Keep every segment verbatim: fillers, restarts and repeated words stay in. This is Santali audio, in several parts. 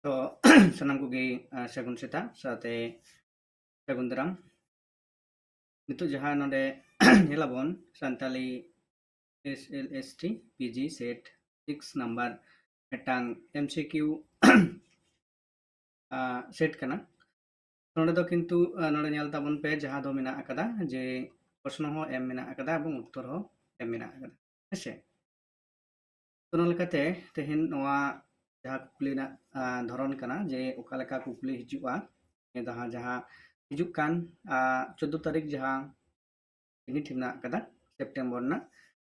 ᱛᱚ ᱥᱟᱱᱟᱢ ᱠᱚᱜᱮ ᱥᱟᱹᱜᱩᱱ ᱥᱮᱛᱟᱜ ᱥᱟᱶᱛᱮ ᱥᱟᱹᱜᱩᱱ ᱫᱟᱨᱟᱢ᱾ ᱱᱤᱛᱚᱜ ᱡᱟᱦᱟᱸ ᱱᱚᱰᱮ ᱧᱮᱞᱟᱵᱚᱱ Santali S L S T P G set six number ᱢᱤᱫᱴᱟᱝ M C Q set ᱠᱟᱱᱟ᱾ ᱱᱚᱰᱮ ᱫᱚ ᱠᱤᱱᱛᱩ ᱱᱚᱰᱮ ᱧᱮᱞ ᱛᱟᱵᱚᱱ ᱯᱮ, ᱡᱟᱦᱟᱸ ᱫᱚ ᱢᱮᱱᱟᱜ ᱟᱠᱟᱫᱟ ᱡᱮ ᱯᱨᱚᱥᱱᱚ ᱦᱚᱸ ᱮᱢ ᱢᱮᱱᱟᱜ ᱟᱠᱟᱫᱟ ᱮᱵᱚᱝ ᱩᱛᱛᱚᱨ ᱦᱚᱸ ᱮᱢ ᱢᱮᱱᱟᱜ ᱟᱠᱟᱫᱟ, ᱦᱮᱸᱥᱮ᱾ ᱛᱚ ᱚᱱᱟ ᱞᱮᱠᱟᱛᱮ ᱛᱮᱦᱮᱧ ᱱᱚᱣᱟ ᱡᱟᱦᱟᱸ ᱠᱩᱠᱞᱤ ᱨᱮᱱᱟᱜ ᱫᱷᱚᱨᱚᱱ ᱠᱟᱱᱟ ᱡᱮ ᱚᱠᱟ ᱞᱮᱠᱟ ᱠᱩᱠᱞᱤ ᱦᱤᱡᱩᱜᱼᱟ, ᱱᱤᱭᱟᱹ ᱫᱟᱦᱟ ᱡᱟᱦᱟᱸ ᱦᱤᱡᱩᱜ ᱠᱟᱱ ᱪᱳᱫᱽᱫᱳ ᱛᱟᱹᱨᱤᱠᱷ ᱡᱟᱦᱟᱸ ᱵᱤᱱᱤᱰ ᱢᱮᱱᱟᱜ ᱟᱠᱟᱫᱟ ᱥᱮᱯᱴᱮᱢᱵᱚᱨ ᱨᱮᱱᱟᱜ,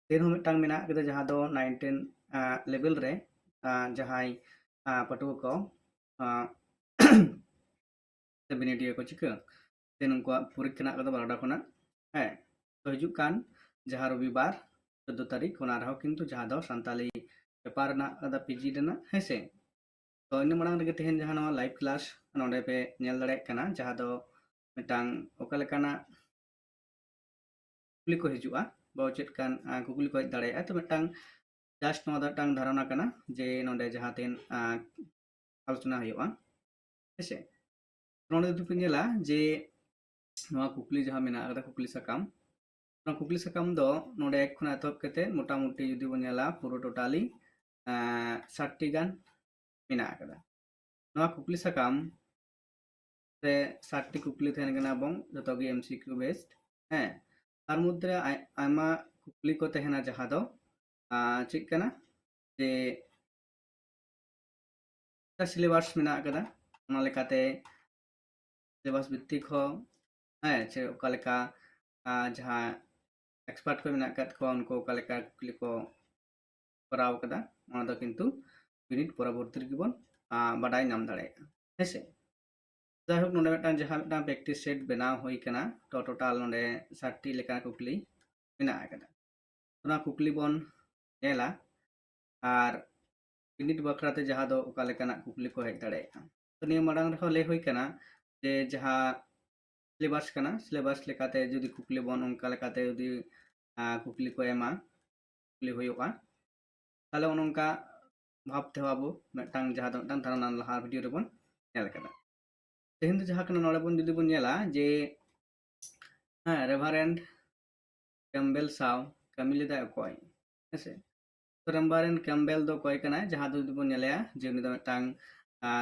ᱛᱮᱦᱮᱧ ᱦᱚᱸ ᱢᱤᱫᱴᱟᱝ ᱢᱮᱱᱟᱜ ᱟᱠᱟᱫᱟ ᱡᱟᱦᱟᱸ ᱫᱚ nine ten level ᱨᱮ ᱡᱟᱦᱟᱸᱭ ᱯᱟᱹᱴᱷᱩᱣᱟᱹ ᱠᱚ ᱥᱮ ᱵᱤᱱᱤᱰᱤᱭᱟᱹ ᱠᱚ ᱪᱤᱠᱟᱹ ᱛᱮᱦᱮᱧ ᱩᱱᱠᱩᱣᱟᱜ ᱯᱚᱨᱤᱠᱠᱷᱟ ᱢᱮᱱᱟᱜ ᱟᱠᱟᱫᱟ ᱵᱟᱨᱚᱴᱟ ᱠᱷᱚᱱᱟᱜ᱾ ᱦᱮᱸ, ᱛᱚ ᱦᱤᱡᱩᱜ ᱠᱟᱱ ᱡᱟᱦᱟᱸ ᱨᱚᱵᱤᱵᱟᱨ ᱪᱳᱫᱽᱫᱳ ᱛᱟᱹᱨᱤᱠᱷ, ᱚᱱᱟ ᱨᱮᱦᱚᱸ ᱠᱤᱱᱛᱩ ᱡᱟᱦᱟᱸ ᱫᱚ ᱥᱟᱱᱛᱟᱞᱤ ᱯᱮᱯᱟᱨ ᱨᱮᱱᱟᱜ ᱟᱠᱟᱫᱟ ᱯᱤᱡᱤ ᱨᱮᱱᱟᱜ, ᱦᱮᱸ ᱥᱮ᱾ ᱛᱚ ᱤᱱᱟᱹ ᱢᱟᱲᱟᱝ ᱨᱮᱜᱮ ᱛᱮᱦᱮᱧ ᱡᱟᱦᱟᱸ ᱱᱚᱣᱟ live class ᱱᱚᱰᱮ ᱯᱮ ᱧᱮᱞ ᱫᱟᱲᱮᱭᱟᱜ ᱠᱟᱱᱟ, ᱡᱟᱦᱟᱸ ᱫᱚ ᱢᱤᱫᱴᱟᱝ ᱚᱠᱟ ᱞᱮᱠᱟᱱᱟᱜ ᱠᱩᱠᱞᱤ ᱠᱚ ᱦᱤᱡᱩᱜᱼᱟ, ᱵᱟ ᱪᱮᱫ ᱠᱟᱱ ᱠᱩᱠᱞᱤ ᱠᱚ ᱦᱮᱡ ᱫᱟᱲᱮᱭᱟᱜᱼᱟ᱾ ᱛᱚ ᱢᱤᱫᱴᱟᱝ just ᱱᱚᱣᱟ ᱫᱚ ᱢᱤᱫᱴᱟᱝ ᱫᱷᱟᱨᱚᱱᱟ ᱠᱟᱱᱟ ᱡᱮ ᱱᱚᱰᱮ ᱡᱟᱦᱟᱸ ᱛᱤᱱ ᱟᱞᱳᱪᱚᱱᱟ ᱦᱩᱭᱩᱜᱼᱟ, ᱦᱮᱸᱥᱮ᱾ ᱱᱚᱰᱮ ᱡᱩᱫᱤ ᱯᱮ ᱧᱮᱞᱟ ᱡᱮ ᱱᱚᱣᱟ ᱠᱩᱠᱞᱤ ᱡᱟᱦᱟᱸ ᱢᱮᱱᱟᱜ ᱟᱠᱟᱫᱟ, ᱠᱩᱠᱞᱤ ᱥᱟᱠᱟᱢ, ᱱᱚᱣᱟ ᱠᱩᱠᱞᱤ ᱥᱟᱠᱟᱢ ᱫᱚ ᱱᱚᱰᱮ ᱮᱠ ᱠᱷᱚᱱᱟᱜ ᱮᱛᱚᱦᱚᱵ ᱠᱟᱛᱮ ᱢᱚᱴᱟᱢᱩᱴᱤ ᱡᱩᱫᱤ ᱵᱚᱱ ᱧᱮᱞᱟ ᱯᱩᱨᱟᱹ totally ᱥᱟᱴ ᱴᱤ ᱜᱟᱱ ᱢᱮᱱᱟᱜ ᱟᱠᱟᱫᱟ᱾ ᱱᱚᱣᱟ ᱠᱩᱠᱞᱤ ᱥᱟᱠᱟᱢ ᱨᱮ ᱥᱟᱴ ᱴᱤ ᱠᱩᱠᱞᱤ ᱛᱟᱦᱮᱱ ᱠᱟᱱᱟ ᱮᱵᱚᱝ ᱡᱚᱛᱚ ᱜᱮ M C Q based᱾ ᱦᱮᱸ, ᱛᱟᱨ ᱢᱚᱫᱽᱫᱷᱮ ᱨᱮ ᱟᱭ- ᱟᱭᱢᱟ ᱠᱩᱠᱞᱤ ᱠᱚ ᱛᱟᱦᱮᱱᱟ ᱡᱟᱦᱟᱸ ᱫᱚ ᱪᱮᱫ ᱠᱟᱱᱟ ᱡᱮ syllabus ᱢᱮᱱᱟᱜ ᱟᱠᱟᱫᱟ, ᱚᱱᱟ ᱞᱮᱠᱟᱛᱮ syllabus ᱵᱷᱤᱛᱛᱤᱠ ᱦᱚᱸ, ᱦᱮᱸ, ᱪᱮ ᱚᱠᱟ ᱞᱮᱠᱟ ᱡᱟᱦᱟᱸ expert ᱠᱚ ᱢᱮᱱᱟᱜ ᱟᱠᱟᱫ ᱠᱚᱣᱟ ᱩᱱᱠᱩ ᱚᱠᱟ ᱞᱮᱠᱟ ᱠᱩᱠᱞᱤ ᱠᱚ ᱠᱚᱨᱟᱣ ᱟᱠᱟᱫᱟ, ᱚᱱᱟ ᱫᱚ ᱠᱤᱱᱛᱩ ᱵᱤᱱᱤᱰ ᱯᱚᱨᱚᱵᱚᱨᱛᱤ ᱨᱮᱜᱮ ᱵᱚᱱ ᱵᱟᱰᱟᱭ ᱧᱟᱢ ᱫᱟᱲᱮᱭᱟᱜᱼᱟ, ᱦᱮᱸᱥᱮ᱾ ᱡᱟᱭᱦᱳᱠ, ᱱᱚᱰᱮ ᱢᱤᱫᱴᱟᱝ ᱡᱟᱦᱟᱸ ᱢᱤᱫᱴᱟᱝ practice set ᱵᱮᱱᱟᱣ ᱦᱩᱭ ᱠᱟᱱᱟ, ᱛᱚ total ᱱᱚᱰᱮ ᱥᱟᱴ ᱴᱤ ᱞᱮᱠᱟ ᱠᱩᱠᱞᱤ ᱢᱮᱱᱟᱜ ᱟᱠᱟᱫᱟ᱾ ᱚᱱᱟ ᱠᱩᱠᱞᱤ ᱵᱚᱱ ᱧᱮᱞᱟ ᱟᱨ ᱵᱤᱱᱤᱰ ᱵᱟᱠᱷᱨᱟᱛᱮ ᱡᱟᱦᱟᱸ ᱫᱚ ᱚᱠᱟ ᱞᱮᱠᱟᱱᱟᱜ ᱠᱩᱠᱞᱤ ᱠᱚ ᱦᱮᱡ ᱫᱟᱲᱮᱭᱟᱜᱼᱟ᱾ ᱛᱚ ᱱᱤᱭᱟᱹ ᱢᱟᱲᱟᱝ ᱨᱮᱦᱚᱸ ᱞᱟᱹᱭ ᱦᱩᱭ ᱠᱟᱱᱟ ᱡᱮ ᱡᱟᱦᱟᱸ syllabus ᱠᱟᱱᱟ, syllabus ᱞᱮᱠᱟᱛᱮ ᱡᱩᱫᱤ ᱠᱩᱠᱞᱤ ᱵᱚᱱ ᱚᱱᱠᱟ ᱞᱮᱠᱟᱛᱮ ᱡᱩᱫᱤ ᱠᱩᱠᱞᱤ ᱠᱚ ᱮᱢᱟ, ᱠᱩᱠᱞᱤ ᱦᱩᱭᱩᱜᱼᱟ, ᱛᱟᱦᱚᱞᱮ ᱚᱱᱮ ᱚᱱᱠᱟ ᱵᱷᱟᱵᱽ ᱛᱮᱦᱚᱸ ᱟᱵᱚ ᱢᱤᱫᱴᱟᱝ, ᱡᱟᱦᱟᱸ ᱫᱚ ᱢᱤᱫᱴᱟᱝ ᱫᱷᱟᱨᱚᱱᱟ ᱞᱟᱦᱟ ᱵᱷᱤᱰᱤᱭᱳ ᱨᱮᱵᱚᱱ ᱧᱮᱞ ᱟᱠᱟᱫᱟ᱾ ᱛᱮᱦᱮᱧ ᱫᱚ ᱡᱟᱦᱟᱸ ᱠᱟᱱᱟ, ᱱᱚᱰᱮ ᱵᱚᱱ ᱡᱩᱫᱤ ᱵᱚᱱ ᱧᱮᱞᱟ ᱡᱮ, ᱦᱮᱸ, ᱨᱮᱵᱷᱟᱨᱮᱱᱰ ᱠᱮᱢᱵᱮᱞ ᱥᱟᱶ ᱠᱟᱹᱢᱤ ᱞᱮᱫᱟᱭ ᱚᱠᱚᱭ? ᱦᱮᱸᱥᱮ, ᱛᱚ ᱨᱮᱵᱷᱟᱨᱮᱱᱰ ᱠᱮᱢᱵᱮᱞ ᱫᱚ ᱚᱠᱚᱭ ᱠᱟᱱᱟᱭ? ᱡᱟᱦᱟᱸ ᱫᱚ ᱡᱩᱫᱤ ᱵᱚᱱ ᱧᱮᱞᱮᱭᱟ ᱡᱮ ᱩᱱᱤ ᱫᱚ ᱢᱤᱫᱴᱟᱝ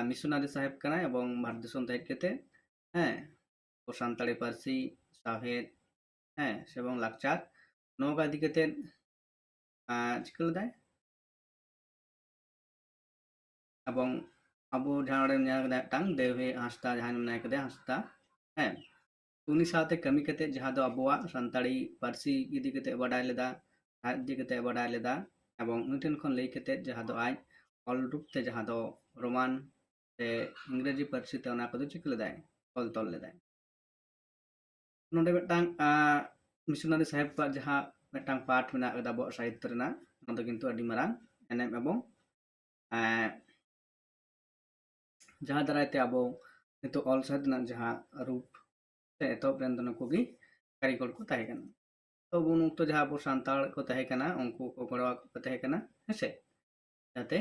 ᱢᱤᱥᱚᱱᱟᱨᱤ ᱥᱟᱦᱮᱵ ᱠᱟᱱᱟᱭ ᱮᱵᱚᱝ ᱵᱷᱟᱨᱚᱛ ᱫᱤᱥᱚᱢ ᱛᱮ ᱦᱮᱡ ᱠᱟᱛᱮ, ᱦᱮᱸ, ᱟᱵᱚ ᱥᱟᱱᱛᱟᱲᱤ ᱯᱟᱹᱨᱥᱤ, ᱥᱟᱶᱦᱮᱫ, ᱦᱮᱸ, ᱥᱮ ᱵᱟᱝ ᱞᱟᱠᱪᱟᱨ, ᱱᱚᱣᱟ ᱠᱚ ᱤᱫᱤ ᱠᱟᱛᱮ ᱪᱤᱠᱟᱹ ᱞᱮᱫᱟᱭ? ᱮᱵᱚᱝ ᱟᱵᱚ ᱡᱟᱦᱟᱸ ᱱᱚᱰᱮ ᱢᱮᱱᱟᱭ ᱠᱟᱫᱮᱭᱟ ᱢᱤᱫᱴᱟᱝ ᱫᱮᱣᱦᱮ ᱦᱟᱸᱥᱫᱟ, ᱡᱟᱦᱟᱸᱭ ᱢᱮᱱᱟᱭ ᱠᱟᱫᱮᱭᱟ ᱦᱟᱸᱥᱫᱟ, ᱦᱮᱸ, ᱩᱱᱤ ᱥᱟᱶᱛᱮ ᱠᱟᱹᱢᱤ ᱠᱟᱛᱮ ᱡᱟᱦᱟᱸ ᱫᱚ ᱟᱵᱚᱣᱟᱜ ᱥᱟᱱᱛᱟᱲᱤ ᱯᱟᱹᱨᱥᱤ ᱤᱫᱤ ᱠᱟᱛᱮ ᱵᱟᱰᱟᱭ ᱞᱮᱫᱟ, ᱥᱟᱶᱦᱮᱫ ᱤᱫᱤ ᱠᱟᱛᱮ ᱵᱟᱰᱟᱭ ᱞᱮᱫᱟ, ᱮᱵᱚᱝ ᱩᱱᱤ ᱴᱷᱮᱱ ᱠᱷᱚᱱ ᱞᱟᱹᱭ ᱠᱟᱛᱮ ᱡᱟᱦᱟᱸ ᱫᱚ ᱟᱡ ᱚᱞ ᱨᱩᱯ ᱛᱮ, ᱡᱟᱦᱟᱸ ᱫᱚ ᱨᱳᱢᱟᱱ ᱥᱮ ᱤᱝᱨᱮᱡᱤ ᱯᱟᱹᱨᱥᱤ ᱛᱮ ᱚᱱᱟ ᱠᱚᱫᱚ ᱪᱤᱠᱟᱹ ᱞᱮᱫᱟᱭ? ᱚᱞ ᱛᱚᱞ ᱞᱮᱫᱟᱭ᱾ ᱱᱚᱰᱮ ᱢᱤᱫᱴᱟᱝ ᱢᱤᱥᱚᱱᱟᱨᱤ ᱥᱟᱦᱮᱵ ᱠᱚᱣᱟᱜ ᱡᱟᱦᱟᱸ ᱢᱤᱫᱴᱟᱝ ᱯᱟᱴ ᱢᱮᱱᱟᱜ ᱟᱠᱟᱫᱟ ᱟᱵᱚᱣᱟᱜ ᱥᱟᱦᱤᱛᱛᱚ ᱨᱮᱱᱟᱜ, ᱚᱱᱟ ᱫᱚ ᱠᱤᱱᱛᱩ ᱟᱹᱰᱤ ᱢᱟᱨᱟᱝ ᱮᱱᱮᱢ ᱮᱵᱚᱝ ᱡᱟᱦᱟᱸ ᱫᱟᱨᱟᱭ ᱛᱮ ᱟᱵᱚ ᱱᱤᱛᱚᱜ ᱚᱞ ᱥᱟᱶᱦᱮᱫ ᱨᱮᱱᱟᱜ ᱡᱟᱦᱟᱸ ᱨᱩᱯ ᱥᱮ ᱮᱛᱚᱦᱚᱵ ᱞᱮᱱ ᱫᱚ, ᱱᱩᱠᱩ ᱜᱮ ᱠᱟᱹᱨᱤᱜᱚᱞ ᱠᱚ ᱛᱟᱦᱮᱸ ᱠᱟᱱᱟ᱾ ᱛᱚ ᱩᱱ ᱚᱠᱛᱚ ᱡᱟᱦᱟᱸ ᱟᱵᱚ ᱥᱟᱱᱛᱟᱲ ᱠᱚ ᱛᱟᱦᱮᱸ ᱠᱟᱱᱟ, ᱩᱱᱠᱩ ᱠᱚ ᱜᱚᱲᱚ ᱟᱠᱚ ᱠᱚ ᱛᱟᱦᱮᱸ ᱠᱟᱱᱟ, ᱦᱮᱸᱥᱮ, ᱡᱟᱛᱮ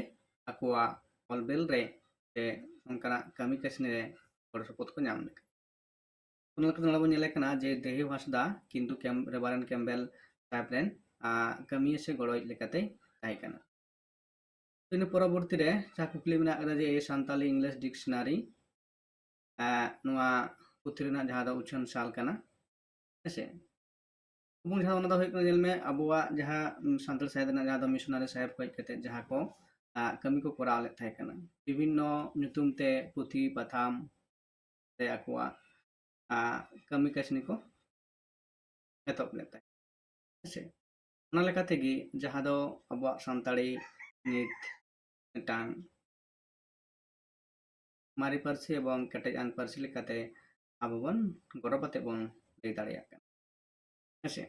ᱟᱠᱚᱣᱟᱜ ᱚᱞ ᱵᱮᱞ ᱨᱮ ᱥᱮ ᱚᱱᱠᱟᱱᱟᱜ ᱠᱟᱹᱢᱤ ᱠᱟᱹᱥᱱᱤ ᱨᱮ ᱜᱚᱲᱚ ᱥᱚᱯᱚᱦᱚᱫ ᱠᱚ ᱧᱟᱢ ᱞᱮᱠᱟ᱾ ᱚᱱᱟ ᱞᱮᱠᱟᱛᱮ ᱱᱚᱰᱮ ᱵᱚᱱ ᱧᱮᱞᱮ ᱠᱟᱱᱟ ᱡᱮ ᱫᱮᱣᱦᱮ ᱦᱟᱸᱥᱫᱟ ᱠᱤᱱᱛᱩ ᱠᱮᱢ-, ᱨᱮᱵᱷᱟᱨᱮᱱᱰ ᱠᱮᱢᱵᱮᱞ ᱥᱟᱦᱮᱵ ᱨᱮᱱ, ᱟ, ᱠᱟᱹᱢᱤᱭᱟᱹ ᱥᱮ ᱜᱚᱲᱚᱭᱤᱡ ᱞᱮᱠᱟᱛᱮᱭ ᱛᱟᱦᱮᱸ ᱠᱟᱱᱟ᱾ ᱤᱱᱟᱹ ᱯᱚᱨᱚᱵᱚᱨᱛᱤ ᱨᱮ ᱡᱟᱦᱟᱸ ᱠᱩᱠᱞᱤ ᱢᱮᱱᱟᱜ ᱟᱠᱟᱫᱟ ᱡᱮ ᱥᱟᱱᱛᱟᱞᱤ ᱤᱝᱞᱤᱥ ᱰᱤᱠᱥᱚᱱᱟᱨᱤ, ᱟ, ᱱᱚᱣᱟ ᱯᱩᱛᱷᱤ ᱨᱮᱱᱟᱜ ᱡᱟᱦᱟᱸ ᱫᱚ ᱩᱪᱷᱟᱹᱱ ᱥᱟᱞ ᱠᱟᱱᱟ, ᱦᱮᱸᱥᱮ? ᱮᱵᱚᱝ ᱡᱟᱦᱟᱸ ᱚᱱᱟ ᱫᱚ ᱦᱩᱭᱩᱜ ᱠᱟᱱᱟ, ᱧᱮᱞ ᱢᱮ, ᱟᱵᱚᱣᱟᱜ ᱡᱟᱦᱟᱸ, ᱩᱢ, ᱥᱟᱱᱛᱟᱲ ᱥᱟᱶᱦᱮᱫ ᱨᱮᱱᱟᱜ ᱡᱟᱦᱟᱸ ᱫᱚ ᱢᱤᱥᱚᱱᱟᱨᱤ ᱥᱟᱦᱮᱵ ᱠᱚ ᱦᱮᱡ ᱠᱟᱛᱮ ᱡᱟᱦᱟᱸ ᱠᱚ, ᱟ, ᱠᱟᱹᱢᱤ ᱠᱚ ᱠᱚᱨᱟᱣ ᱞᱮᱫ ᱛᱟᱦᱮᱸ ᱠᱟᱱᱟ, ᱵᱤᱵᱷᱤᱱᱱᱚ ᱧᱩᱛᱩᱢ ᱛᱮ ᱯᱩᱛᱷᱤ ᱯᱟᱛᱷᱟᱢ ᱨᱮ ᱟᱠᱚᱣᱟᱜ, ᱟ, ᱠᱟᱹᱢᱤ ᱠᱟᱹᱥᱱᱤ ᱠᱚ ᱮᱛᱚᱦᱚᱵ ᱞᱮᱫ ᱛᱟᱦᱮᱸ᱾ ᱦᱮᱸᱥᱮ? ᱚᱱᱟ ᱞᱮᱠᱟ ᱛᱮᱜᱮ ᱡᱟᱦᱟᱸ ᱫᱚ ᱟᱵᱚᱣᱟᱜ ᱥᱟᱱᱛᱟᱲᱤ ᱱᱤᱛ ᱢᱤᱫᱴᱟᱝ ᱢᱟᱨᱮ ᱯᱟᱹᱨᱥᱤ ᱮᱵᱚᱝ ᱠᱮᱴᱮᱡ ᱟᱱ ᱯᱟᱹᱨᱥᱤ ᱞᱮᱠᱟᱛᱮ ᱟᱵᱚ ᱵᱚᱱ ᱜᱚᱨᱚᱵ ᱟᱛᱮ ᱵᱚᱱ ᱞᱟᱹᱭ ᱫᱟᱲᱮᱭᱟᱜ ᱠᱟᱱᱟ᱾ ᱦᱮᱸᱥᱮ?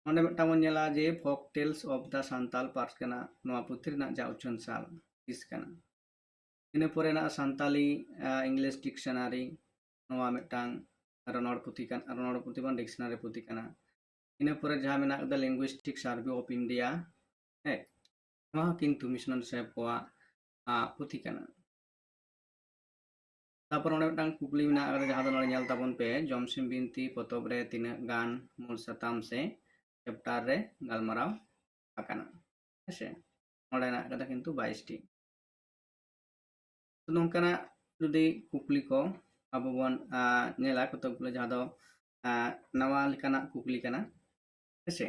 ᱱᱚᱰᱮ ᱢᱤᱫᱴᱟᱝ ᱵᱚᱱ ᱧᱮᱞᱟ ᱡᱮ Folk Tales of the Santal Pargana, ᱱᱚᱣᱟ ᱯᱩᱛᱷᱤ ᱨᱮᱱᱟᱜ ᱡᱟ ᱩᱪᱷᱟᱹᱱ ᱥᱟᱞ ᱛᱤᱥ ᱠᱟᱱᱟ᱾ ᱤᱱᱟᱹ ᱯᱚᱨᱮ ᱦᱮᱱᱟᱜᱼᱟ ᱥᱟᱱᱛᱟᱞᱤ, ᱟ, English Dictionary, ᱱᱚᱣᱟ ᱢᱤᱫᱴᱟᱝ ᱨᱚᱱᱚᱲ ᱯᱩᱛᱷᱤ ᱠᱟᱱ, ᱨᱚᱱᱚᱲ ᱯᱩᱛᱷᱤ ᱵᱟᱝ, ᱰᱤᱠᱥᱚᱱᱟᱨᱤ ᱯᱩᱛᱷᱤ ᱠᱟᱱᱟ᱾ ᱤᱱᱟᱹ ᱯᱚᱨᱮ ᱡᱟᱦᱟᱸ ᱢᱮᱱᱟᱜ ᱟᱠᱟᱫᱟ Linguistic Survey of India, ᱦᱮᱸ, ᱱᱚᱣᱟ ᱦᱚᱸ ᱠᱤᱱᱛᱩ ᱢᱤᱥᱚᱱᱟᱨᱤ ᱥᱟᱦᱮᱵ ᱠᱚᱣᱟᱜ ᱟᱜ ᱯᱩᱛᱷᱤ ᱠᱟᱱᱟ᱾ ᱛᱟᱨᱯᱚᱨ ᱚᱸᱰᱮ ᱢᱤᱫᱴᱟᱝ ᱠᱩᱠᱞᱤ ᱢᱮᱱᱟᱜ ᱟᱠᱟᱫᱟ, ᱡᱟᱦᱟᱸ ᱫᱚ ᱱᱚᱰᱮ ᱧᱮᱞ ᱛᱟᱵᱚᱱ ᱯᱮ, ᱡᱚᱢᱥᱤᱢ ᱵᱤᱱᱛᱤ ᱯᱚᱛᱚᱵ ᱨᱮ ᱛᱤᱱᱟᱹᱜ ᱜᱟᱱ ᱢᱩᱞ ᱥᱟᱛᱟᱢ ᱥᱮ ᱪᱮᱯᱴᱟᱨ ᱨᱮ ᱜᱟᱞᱢᱟᱨᱟᱣ ᱟᱠᱟᱱᱟ? ᱦᱮᱸᱥᱮ, ᱱᱚᱰᱮ ᱢᱮᱱᱟᱜ ᱟᱠᱟᱫᱟ ᱠᱤᱱᱛᱩ ᱵᱟᱭᱤᱥ ᱴᱤ᱾ ᱛᱚ ᱱᱚᱝᱠᱟᱱᱟᱜ ᱡᱩᱫᱤ ᱠᱩᱠᱞᱤ ᱠᱚ ᱟᱵᱚ ᱵᱚᱱ ᱟᱜ ᱧᱮᱞᱟ, ᱠᱚᱛᱚᱠ ᱜᱩᱞᱳ ᱡᱟᱦᱟᱸ ᱫᱚ ᱟᱜ ᱱᱟᱣᱟ ᱞᱮᱠᱟᱱᱟᱜ ᱠᱩᱠᱞᱤ ᱠᱟᱱᱟ, ᱦᱮᱸᱥᱮ᱾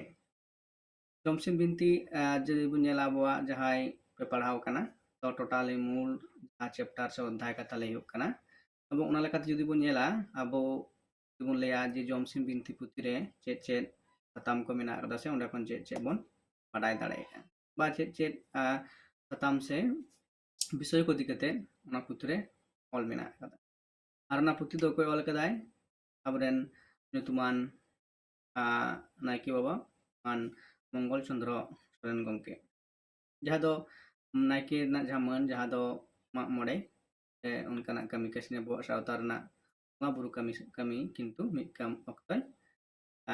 ᱡᱚᱢᱥᱤᱢ ᱵᱤᱱᱛᱤ ᱟᱜ ᱡᱩᱫᱤ ᱵᱚᱱ ᱧᱮᱞᱟ, ᱟᱵᱚᱣᱟᱜ ᱡᱟᱦᱟᱸᱭ ᱯᱮ ᱯᱟᱲᱦᱟᱣ ᱠᱟᱱᱟ, ᱛᱚ totally ᱢᱩᱞ ᱡᱟᱦᱟᱸ ᱪᱮᱯᱴᱟᱨ ᱥᱮ ᱚᱫᱽᱫᱷᱟᱭ ᱠᱟᱛᱷᱟ ᱞᱟᱹᱭ ᱦᱩᱭᱩᱜ ᱠᱟᱱᱟ, ᱟᱵᱚ ᱚᱱᱟ ᱞᱮᱠᱟᱛᱮ ᱡᱩᱫᱤ ᱵᱚᱱ ᱧᱮᱞᱟ, ᱟᱵᱚ ᱡᱩᱫᱤ ᱵᱚᱱ ᱞᱟᱹᱭᱟ ᱡᱮ ᱡᱚᱢᱥᱤᱢ ᱵᱤᱱᱛᱤ ᱯᱩᱛᱷᱤ ᱨᱮ ᱪᱮᱫ ᱪᱮᱫ ᱥᱟᱛᱟᱢ ᱠᱚ ᱢᱮᱱᱟᱜ ᱟᱠᱟᱫᱟ ᱥᱮ ᱚᱸᱰᱮ ᱠᱷᱚᱱ ᱪᱮᱫ ᱪᱮᱫ ᱵᱚᱱ ᱵᱟᱰᱟᱭ ᱫᱟᱲᱮᱭᱟᱜᱼᱟ, ᱵᱟ ᱪᱮᱫ ᱪᱮᱫ ᱟᱜ ᱥᱟᱛᱟᱢ ᱥᱮ ᱵᱤᱥᱚᱭ ᱠᱚ ᱤᱫᱤ ᱠᱟᱛᱮ ᱚᱱᱟ ᱯᱩᱛᱷᱤ ᱨᱮ ᱚᱞ ᱢᱮᱱᱟᱜ ᱟᱠᱟᱫᱟ᱾ ᱟᱨ ᱚᱱᱟ ᱯᱩᱛᱷᱤ ᱫᱚ ᱚᱠᱚᱭ ᱚᱞ ᱠᱟᱫᱟᱭ? ᱟᱵᱚᱨᱮᱱ ᱧᱩᱛᱩᱢᱟᱱ ᱟᱜ ᱱᱟᱭᱠᱮ ᱵᱟᱵᱟ ᱢᱟᱱ ᱢᱚᱝᱜᱚᱞ ᱪᱚᱸᱫᱽᱨᱚ ᱥᱚᱨᱮᱱ ᱜᱚᱢᱠᱮ, ᱡᱟᱦᱟᱸ ᱫᱚ ᱱᱟᱭᱠᱮ ᱨᱮᱱᱟᱜ ᱡᱟᱦᱟᱸ ᱢᱟᱹᱱ, ᱡᱟᱦᱟᱸ ᱫᱚ ᱢᱟᱜ ᱢᱚᱬᱮ ᱥᱮ ᱚᱱᱠᱟᱱᱟᱜ ᱠᱟᱹᱢᱤ ᱠᱟᱹᱥᱱᱤ ᱟᱵᱚᱣᱟᱜ ᱥᱟᱶᱛᱟ ᱨᱮᱱᱟᱜ ᱵᱚᱸᱜᱟ ᱵᱩᱨᱩ ᱠᱟᱹᱢᱤ, ᱠᱟᱹᱢᱤ ᱠᱤᱱᱛᱩ ᱢᱤᱫ ᱠᱟᱹᱢ ᱚᱠᱛᱚᱭ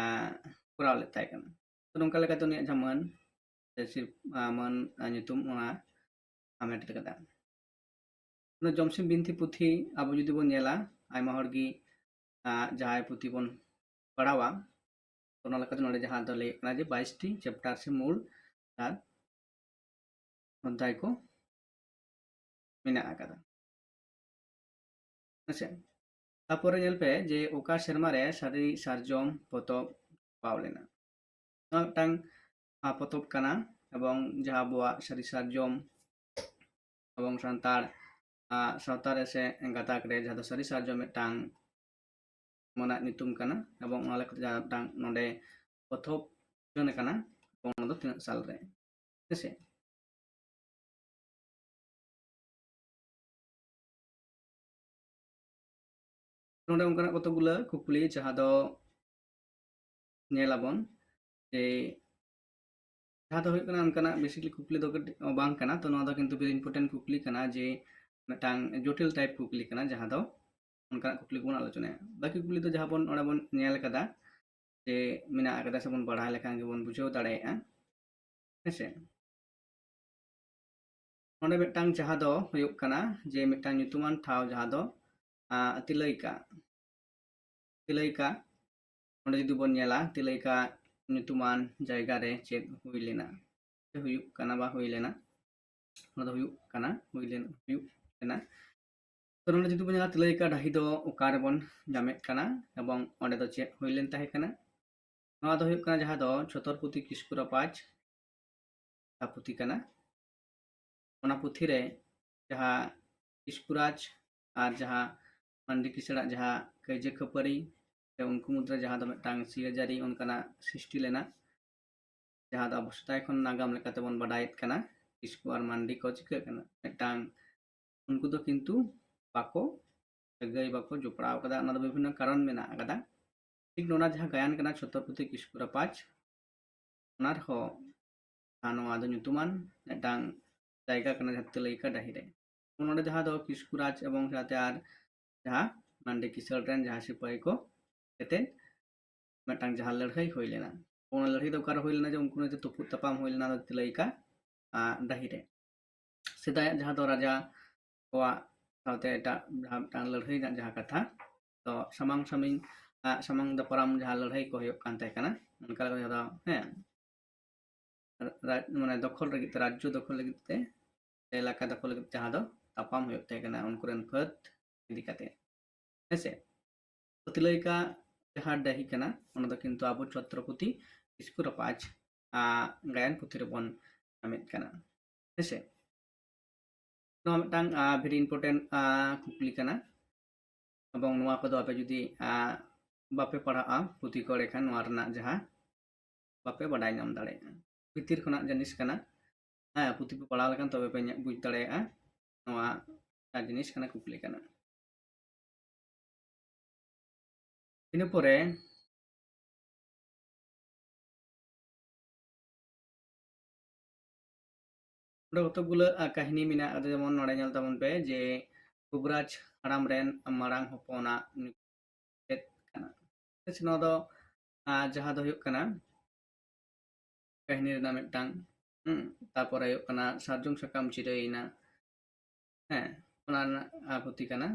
ᱟᱜ ᱠᱚᱨᱟᱣ ᱞᱮᱫ ᱛᱟᱦᱮᱸ ᱠᱟᱱᱟ᱾ ᱛᱚ ᱱᱚᱝᱠᱟ ᱞᱮᱠᱟᱛᱮ ᱩᱱᱤᱭᱟᱜ ᱡᱟᱦᱟᱸ ᱢᱟᱹᱱ ᱥᱮ ᱥᱤᱨ-, ᱟᱜ ᱢᱟᱹᱱ ᱟᱜ ᱧᱩᱛᱩᱢ ᱚᱱᱟ ᱦᱟᱢᱮᱴ ᱟᱠᱟᱫᱟ᱾ ᱚᱱᱟ ᱡᱚᱢᱥᱤᱢ ᱵᱤᱱᱛᱤ ᱯᱩᱛᱷᱤ ᱟᱵᱚ ᱡᱩᱫᱤ ᱵᱚᱱ ᱧᱮᱞᱟ, ᱟᱭᱢᱟ ᱦᱚᱲ ᱜᱮ ᱟᱜ ᱡᱟᱦᱟᱸᱭ ᱯᱩᱛᱷᱤ ᱵᱚᱱ ᱯᱟᱲᱦᱟᱣᱟ, ᱚᱱᱟ ᱞᱮᱠᱟᱛᱮ ᱱᱚᱰᱮ ᱡᱟᱦᱟᱸ ᱫᱚ ᱞᱟᱹᱭ ᱠᱟᱱᱟ ᱡᱮ ᱵᱟᱭᱤᱥ ᱴᱤ ᱪᱮᱯᱴᱟᱨ ᱥᱮ ᱢᱩᱞ ᱟᱨ ᱚᱫᱽᱫᱷᱟᱭ ᱠᱚ ᱢᱮᱱᱟᱜ ᱟᱠᱟᱫᱟ᱾ ᱦᱮᱸᱥᱮ, ᱛᱟᱨᱯᱚᱨᱮ ᱧᱮᱞ ᱯᱮ ᱡᱮ ᱚᱠᱟ ᱥᱮᱨᱢᱟ ᱨᱮ ᱥᱟᱹᱨᱤ ᱥᱟᱨᱡᱚᱢ ᱯᱚᱛᱚᱵ ᱪᱷᱟᱯᱟᱣ ᱞᱮᱱᱟ᱾ ᱱᱚᱣᱟ ᱢᱤᱫᱴᱟᱝ ᱟᱜ ᱯᱚᱛᱚᱵ ᱠᱟᱱᱟ, ᱮᱵᱚᱝ ᱡᱟᱦᱟᱸ ᱟᱵᱚᱣᱟᱜ ᱥᱟᱹᱨᱤ ᱥᱟᱨᱡᱚᱢ ᱮᱵᱚᱝ ᱥᱟᱱᱛᱟᱲ ᱟᱜ ᱥᱟᱶᱛᱟ ᱨᱮ ᱥᱮ ᱜᱟᱛᱟᱠ ᱨᱮ ᱡᱟᱦᱟᱸ ᱫᱚ ᱥᱟᱹᱨᱤ ᱥᱟᱨᱡᱚᱢ ᱢᱤᱫᱴᱟᱝ ᱢᱚᱱᱟᱜ ᱧᱩᱛᱩᱢ ᱠᱟᱱᱟ, ᱮᱵᱚᱝ ᱚᱱᱟ ᱞᱮᱠᱟᱛᱮ ᱡᱟᱦᱟᱸ ᱢᱤᱫᱴᱟᱝ ᱱᱚᱰᱮ ᱯᱚᱛᱚᱵ ᱩᱪᱷᱟᱹᱱ ᱟᱠᱟᱱᱟ, ᱮᱵᱚᱝ ᱚᱱᱟ ᱫᱚ ᱛᱤᱱᱟᱹᱜ ᱥᱟᱞ ᱨᱮ, ᱦᱮᱸᱥᱮ᱾ ᱱᱚᱰᱮ ᱚᱱᱠᱟᱱᱟᱜ ᱠᱚᱛᱚᱠ ᱜᱩᱞᱟᱹ ᱠᱩᱠᱞᱤ ᱡᱟᱦᱟᱸ ᱫᱚ ᱧᱮᱞ ᱟᱵᱚᱱ ᱡᱮ ᱡᱟᱦᱟᱸ ᱫᱚ ᱦᱩᱭᱩᱜ ᱠᱟᱱᱟ ᱚᱱᱠᱟᱱᱟᱜ basically ᱠᱩᱠᱞᱤ ᱫᱚ ᱠᱟᱹᱴᱤᱡ ᱵᱟᱝ ᱠᱟᱱᱟ, ᱛᱚ ᱱᱚᱣᱟ ᱫᱚ ᱠᱤᱱᱛᱩ very important ᱠᱩᱠᱞᱤ ᱠᱟᱱᱟ ᱡᱮ ᱢᱤᱫᱴᱟᱝ ᱡᱚᱴᱤᱞ type ᱠᱩᱠᱞᱤ ᱠᱟᱱᱟ, ᱡᱟᱦᱟᱸ ᱫᱚ ᱚᱱᱠᱟᱱᱟᱜ ᱠᱩᱠᱞᱤ ᱠᱚᱵᱚᱱ ᱟᱞᱳᱪᱚᱱᱟᱭᱟ᱾ ᱵᱟᱹᱠᱤ ᱠᱩᱠᱞᱤ ᱫᱚ ᱡᱟᱦᱟᱸ ᱵᱚᱱ ᱚᱸᱰᱮ ᱵᱚᱱ ᱧᱮᱞ ᱠᱟᱫᱟ, ᱡᱮ ᱢᱮᱱᱟᱜ ᱟᱠᱟᱫᱟ ᱥᱮᱵᱚᱱ ᱵᱟᱲᱟᱭ ᱞᱮᱠᱷᱟᱱ ᱜᱮᱵᱚᱱ ᱵᱩᱡᱷᱟᱹᱣ ᱫᱟᱲᱮᱭᱟᱜᱼᱟ᱾ ᱦᱮᱸᱥᱮ, ᱱᱚᱰᱮ ᱢᱤᱫᱴᱟᱝ ᱡᱟᱦᱟᱸ ᱫᱚ ᱦᱩᱭᱩᱜ ᱠᱟᱱᱟ ᱡᱮ ᱢᱤᱫᱴᱟᱝ ᱧᱩᱛᱩᱢᱟᱱ ᱴᱷᱟᱶ ᱡᱟᱦᱟᱸ ᱫᱚ ᱟᱸ, ᱛᱤᱞᱟᱹᱭᱠᱟ᱾ ᱛᱤᱞᱟᱹᱭᱠᱟ, ᱚᱸᱰᱮ ᱡᱩᱫᱤ ᱵᱚᱱ ᱧᱮᱞᱟ, ᱛᱤᱞᱟᱹᱭᱠᱟ ᱧᱩᱛᱩᱢᱟᱱ ᱡᱟᱭᱜᱟ ᱨᱮ ᱪᱮᱫ ᱦᱩᱭ ᱞᱮᱱᱟ, ᱥᱮ ᱦᱩᱭᱩᱜ ᱠᱟᱱᱟ ᱵᱟ ᱦᱩᱭ ᱞᱮᱱᱟ, ᱚᱱᱟ ᱫᱚ ᱦᱩᱭᱩᱜ ᱠᱟᱱᱟ, ᱦᱩᱭ ᱞᱮᱱ, ᱦᱩᱭᱩᱜ ᱞᱮᱱᱟ᱾ ᱛᱚ ᱱᱚᱰᱮ ᱡᱩᱫᱤ ᱵᱚᱱ ᱧᱮᱞᱟ, ᱛᱤᱞᱟᱹᱭᱠᱟ ᱰᱟᱹᱦᱤ ᱫᱚ ᱚᱠᱟ ᱨᱮᱵᱚᱱ ᱧᱟᱢᱮᱫ ᱠᱟᱱᱟ ᱮᱵᱚᱝ ᱚᱸᱰᱮ ᱫᱚ ᱪᱮᱫ ᱦᱩᱭ ᱞᱮᱱ ᱛᱟᱦᱮᱸ ᱠᱟᱱᱟ? ᱱᱚᱣᱟ ᱫᱚ ᱦᱩᱭᱩᱜ ᱠᱟᱱᱟ ᱡᱟᱦᱟᱸ ᱫᱚ ᱪᱷᱚᱛᱨᱚᱯᱚᱛᱤ ᱠᱤᱥᱠᱩ ᱨᱟᱯᱟᱡᱽ ᱯᱩᱛᱷᱤ ᱠᱟᱱᱟ᱾ ᱚᱱᱟ ᱯᱩᱛᱷᱤ ᱨᱮ ᱡᱟᱦᱟᱸ ᱠᱤᱥᱠᱩᱨᱟᱡᱽ ᱟᱨ ᱡᱟᱦᱟᱸ ᱢᱟᱱᱰᱤ ᱠᱤᱥᱟᱹᱲᱟᱜ ᱡᱟᱦᱟᱸ ᱠᱟᱹᱭᱡᱟᱹ ᱠᱷᱟᱹᱯᱟᱹᱨᱤ ᱥᱮ ᱩᱱᱠᱩ ᱢᱩᱫᱽᱨᱮ ᱡᱟᱦᱟᱸ ᱫᱚ ᱢᱤᱫᱴᱟᱝ ᱥᱤᱭᱟᱹᱡᱟᱹᱨᱤ ᱚᱱᱠᱟᱱᱟᱜ ᱥᱨᱤᱥᱴᱤ ᱞᱮᱱᱟ, ᱡᱟᱦᱟᱸ ᱫᱚ ᱟᱵᱚ ᱥᱮᱫᱟᱭ ᱠᱷᱚᱱ ᱱᱟᱜᱟᱢ ᱞᱮᱠᱟᱛᱮ ᱵᱚᱱ ᱵᱟᱰᱟᱭᱮᱫ ᱠᱟᱱᱟ, ᱠᱤᱥᱠᱩ ᱟᱨ ᱢᱟᱱᱰᱤ ᱠᱚ ᱪᱤᱠᱟᱹᱜ ᱠᱟᱱᱟ, ᱢᱤᱫᱴᱟᱝ ᱩᱱᱠᱩ ᱫᱚ ᱠᱤᱱᱛᱩ ᱵᱟᱠᱚ ᱥᱟᱹᱜᱟᱹᱭ, ᱵᱟᱠᱚ ᱡᱚᱯᱲᱟᱣ ᱠᱟᱫᱟ᱾ ᱚᱱᱟ ᱫᱚ ᱵᱤᱵᱷᱤᱱᱱᱚ ᱠᱟᱨᱚᱱ ᱢᱮᱱᱟᱜ ᱟᱠᱟᱫᱟ᱾ ᱴᱷᱤᱠ ᱱᱚᱣᱟ ᱡᱟᱦᱟᱸ ᱜᱟᱭᱟᱱ ᱠᱟᱱᱟ ᱪᱷᱚᱛᱨᱚᱯᱚᱛᱤ ᱠᱤᱥᱠᱩ ᱨᱟᱯᱟᱡᱽ, ᱚᱱᱟ ᱨᱮᱦᱚᱸ ᱟᱨ ᱱᱚᱣᱟ ᱫᱚ ᱧᱩᱛᱩᱢᱟᱱ ᱢᱤᱫᱴᱟᱝ ᱡᱟᱭᱜᱟ ᱠᱟᱱᱟ ᱡᱟᱦᱟᱸ ᱛᱤᱞᱟᱹᱭᱠᱟ ᱰᱟᱹᱦᱤ ᱨᱮ᱾ ᱱᱚᱰᱮ ᱡᱟᱦᱟᱸ ᱫᱚ ᱠᱤᱥᱠᱩᱨᱟᱡᱽ ᱮᱵᱚᱝ ᱥᱟᱶᱛᱮ ᱟᱨ ᱡᱟᱦᱟᱸ ᱢᱟᱱᱰᱤ ᱠᱤᱥᱟᱹᱲ ᱨᱮᱱ ᱡᱟᱦᱟᱸ ᱥᱤᱯᱟᱹᱦᱤ ᱠᱚ ᱠᱟᱛᱮ ᱢᱤᱫᱴᱟᱝ ᱡᱟᱦᱟᱸ ᱞᱟᱹᱲᱦᱟᱹᱭ ᱦᱩᱭ ᱞᱮᱱᱟ, ᱚᱱᱟ ᱞᱟᱹᱲᱦᱟᱹᱭ ᱫᱚ ᱚᱠᱟᱨᱮ ᱦᱩᱭ ᱞᱮᱱᱟ? ᱡᱮ ᱩᱱᱠᱩ ᱱᱤᱭᱮ ᱛᱩᱯᱩᱫ ᱛᱟᱯᱟᱢ ᱦᱩᱭ ᱞᱮᱱᱟ ᱛᱤᱞᱟᱹᱭᱠᱟ ᱟᱸ, ᱰᱟᱹᱦᱤ ᱨᱮ᱾ ᱥᱮᱫᱟᱭᱟᱜ ᱡᱟᱦᱟᱸ ᱫᱚ ᱨᱟᱡᱟ ᱠᱚᱣᱟᱜ ᱥᱟᱶᱛᱮ ᱮᱴᱟᱜ ᱡᱟᱦᱟᱸ ᱢᱤᱫᱴᱟᱝ ᱞᱟᱹᱲᱦᱟᱹᱭ ᱨᱮᱱᱟᱜ ᱡᱟᱦᱟᱸ ᱠᱟᱛᱷᱟ, ᱛᱚ ᱥᱟᱢᱟᱝ ᱥᱟᱢᱤᱝ ᱟᱸ, ᱥᱟᱢᱟᱝ ᱫᱟᱯᱨᱟᱢ ᱡᱟᱦᱟᱸ ᱞᱟᱹᱲᱦᱟᱹᱭ ᱠᱚ ᱦᱩᱭᱩᱜ ᱠᱟᱱ ᱛᱟᱦᱮᱸ ᱠᱟᱱᱟ, ᱚᱱᱠᱟ ᱞᱮᱠᱟ ᱡᱟᱦᱟᱸ ᱫᱚ, ᱦᱮᱸ, ᱨᱟᱡᱽ, ᱢᱟᱱᱮ ᱫᱚᱠᱷᱚᱞ ᱞᱟᱹᱜᱤᱫ ᱛᱮ, ᱨᱟᱡᱽᱡᱚ ᱫᱚᱠᱷᱚᱞ ᱞᱟᱹᱜᱤᱫ ᱛᱮ, ᱮᱞᱟᱠᱟ ᱫᱚᱠᱷᱚᱞ ᱞᱟᱹᱜᱤᱫ ᱛᱮ ᱡᱟᱦᱟᱸ ᱫᱚ ᱛᱟᱯᱟᱢ ᱦᱩᱭᱩᱜ ᱛᱟᱦᱮᱸ ᱠᱟᱱᱟ ᱩᱱᱠᱩ ᱨᱮᱱ ᱯᱷᱟᱹᱫ ᱤᱫᱤ ᱠᱟᱛᱮ, ᱦᱮᱸᱥᱮ? ᱛᱤᱞᱟᱹᱭᱠᱟ ᱡᱟᱦᱟᱸ ᱰᱟᱹᱦᱤ ᱠᱟᱱᱟ, ᱚᱱᱟ ᱫᱚ ᱠᱤᱱᱛᱩ ᱟᱵᱚ ᱪᱷᱚᱛᱨᱚᱯᱚᱛᱤ ᱠᱤᱥᱠᱩ ᱨᱟᱯᱟᱡᱽ ᱟᱜ ᱜᱟᱭᱟᱱ ᱯᱩᱛᱷᱤ ᱨᱮᱵᱚᱱ ᱧᱟᱢᱮᱫ ᱠᱟᱱᱟ, ᱦᱮᱸᱥᱮ? ᱱᱚᱣᱟ ᱢᱤᱫᱴᱟᱝ, ᱟᱸ, very important, ᱟᱸ, ᱠᱩᱠᱞᱤ ᱠᱟᱱᱟ᱾ ᱮᱵᱚᱝ ᱱᱚᱣᱟ ᱠᱚᱫᱚ ᱟᱯᱮ ᱡᱩᱫᱤ, ᱟᱸ, ᱵᱟᱯᱮ ᱯᱟᱲᱦᱟᱜᱼᱟ ᱯᱩᱛᱷᱤ ᱠᱚᱨᱮ, ᱠᱷᱟᱱ ᱱᱚᱣᱟ ᱨᱮᱱᱟᱜ ᱡᱟᱦᱟᱸ ᱵᱟᱯᱮ ᱵᱟᱰᱟᱭ ᱧᱟᱢ ᱫᱟᱲᱮᱭᱟᱜᱼᱟ᱾ ᱵᱷᱤᱛᱤᱨ ᱠᱷᱚᱱᱟᱜ ᱡᱤᱱᱤᱥ ᱠᱟᱱᱟ᱾ ᱦᱮᱸ, ᱯᱩᱛᱷᱤ ᱯᱮ ᱯᱟᱲᱦᱟᱣ ᱞᱮᱠᱷᱟᱱ ᱛᱚᱵᱮ ᱯᱮ ᱧᱮ-, ᱵᱩᱡᱽ ᱫᱟᱲᱮᱭᱟᱜᱼᱟ ᱱᱚᱣᱟ ᱡᱤᱱᱤᱥ ᱠᱟᱱᱟ, ᱠᱩᱠᱞᱤ ᱠᱟᱱᱟ᱾ ᱤᱱᱟᱹ ᱯᱚᱨᱮ ᱱᱚᱰᱮ ᱠᱚᱛᱚᱠ ᱜᱩᱞᱟᱹ, ᱟ, ᱠᱟᱹᱦᱱᱤ ᱢᱮᱱᱟᱜ ᱟᱠᱟᱫᱟ, ᱡᱮᱢᱚᱱ ᱱᱚᱰᱮ ᱧᱮᱞ ᱛᱟᱵᱚᱱ ᱯᱮ ᱡᱮ ᱠᱩᱵᱨᱟᱡᱽ ᱦᱟᱲᱟᱢ ᱨᱮᱱ ᱢᱟᱨᱟᱝ ᱦᱚᱯᱚᱱᱟᱜ ᱧᱩᱛᱩᱢ ᱪᱮᱫ ᱠᱟᱱᱟ? ᱟᱪᱪᱷᱟ, ᱱᱚᱣᱟ ᱫᱚ ᱟᱨ ᱡᱟᱦᱟᱸ ᱫᱚ ᱦᱩᱭᱩᱜ ᱠᱟᱱᱟ ᱠᱟᱹᱦᱱᱤ ᱨᱮᱱᱟᱜ ᱢᱤᱫᱴᱟᱝ, ᱦᱩᱸ, ᱛᱟᱯᱚᱨᱮ ᱦᱩᱭᱩᱜ ᱠᱟᱱᱟ ᱥᱟᱨᱡᱚᱢ ᱥᱟᱠᱟᱢ ᱪᱤᱨᱟᱹᱭᱮᱱᱟ, ᱦᱮᱸ, ᱚᱱᱟ ᱨᱮᱱᱟᱜ, ᱟ, ᱯᱩᱛᱷᱤ ᱠᱟᱱᱟ᱾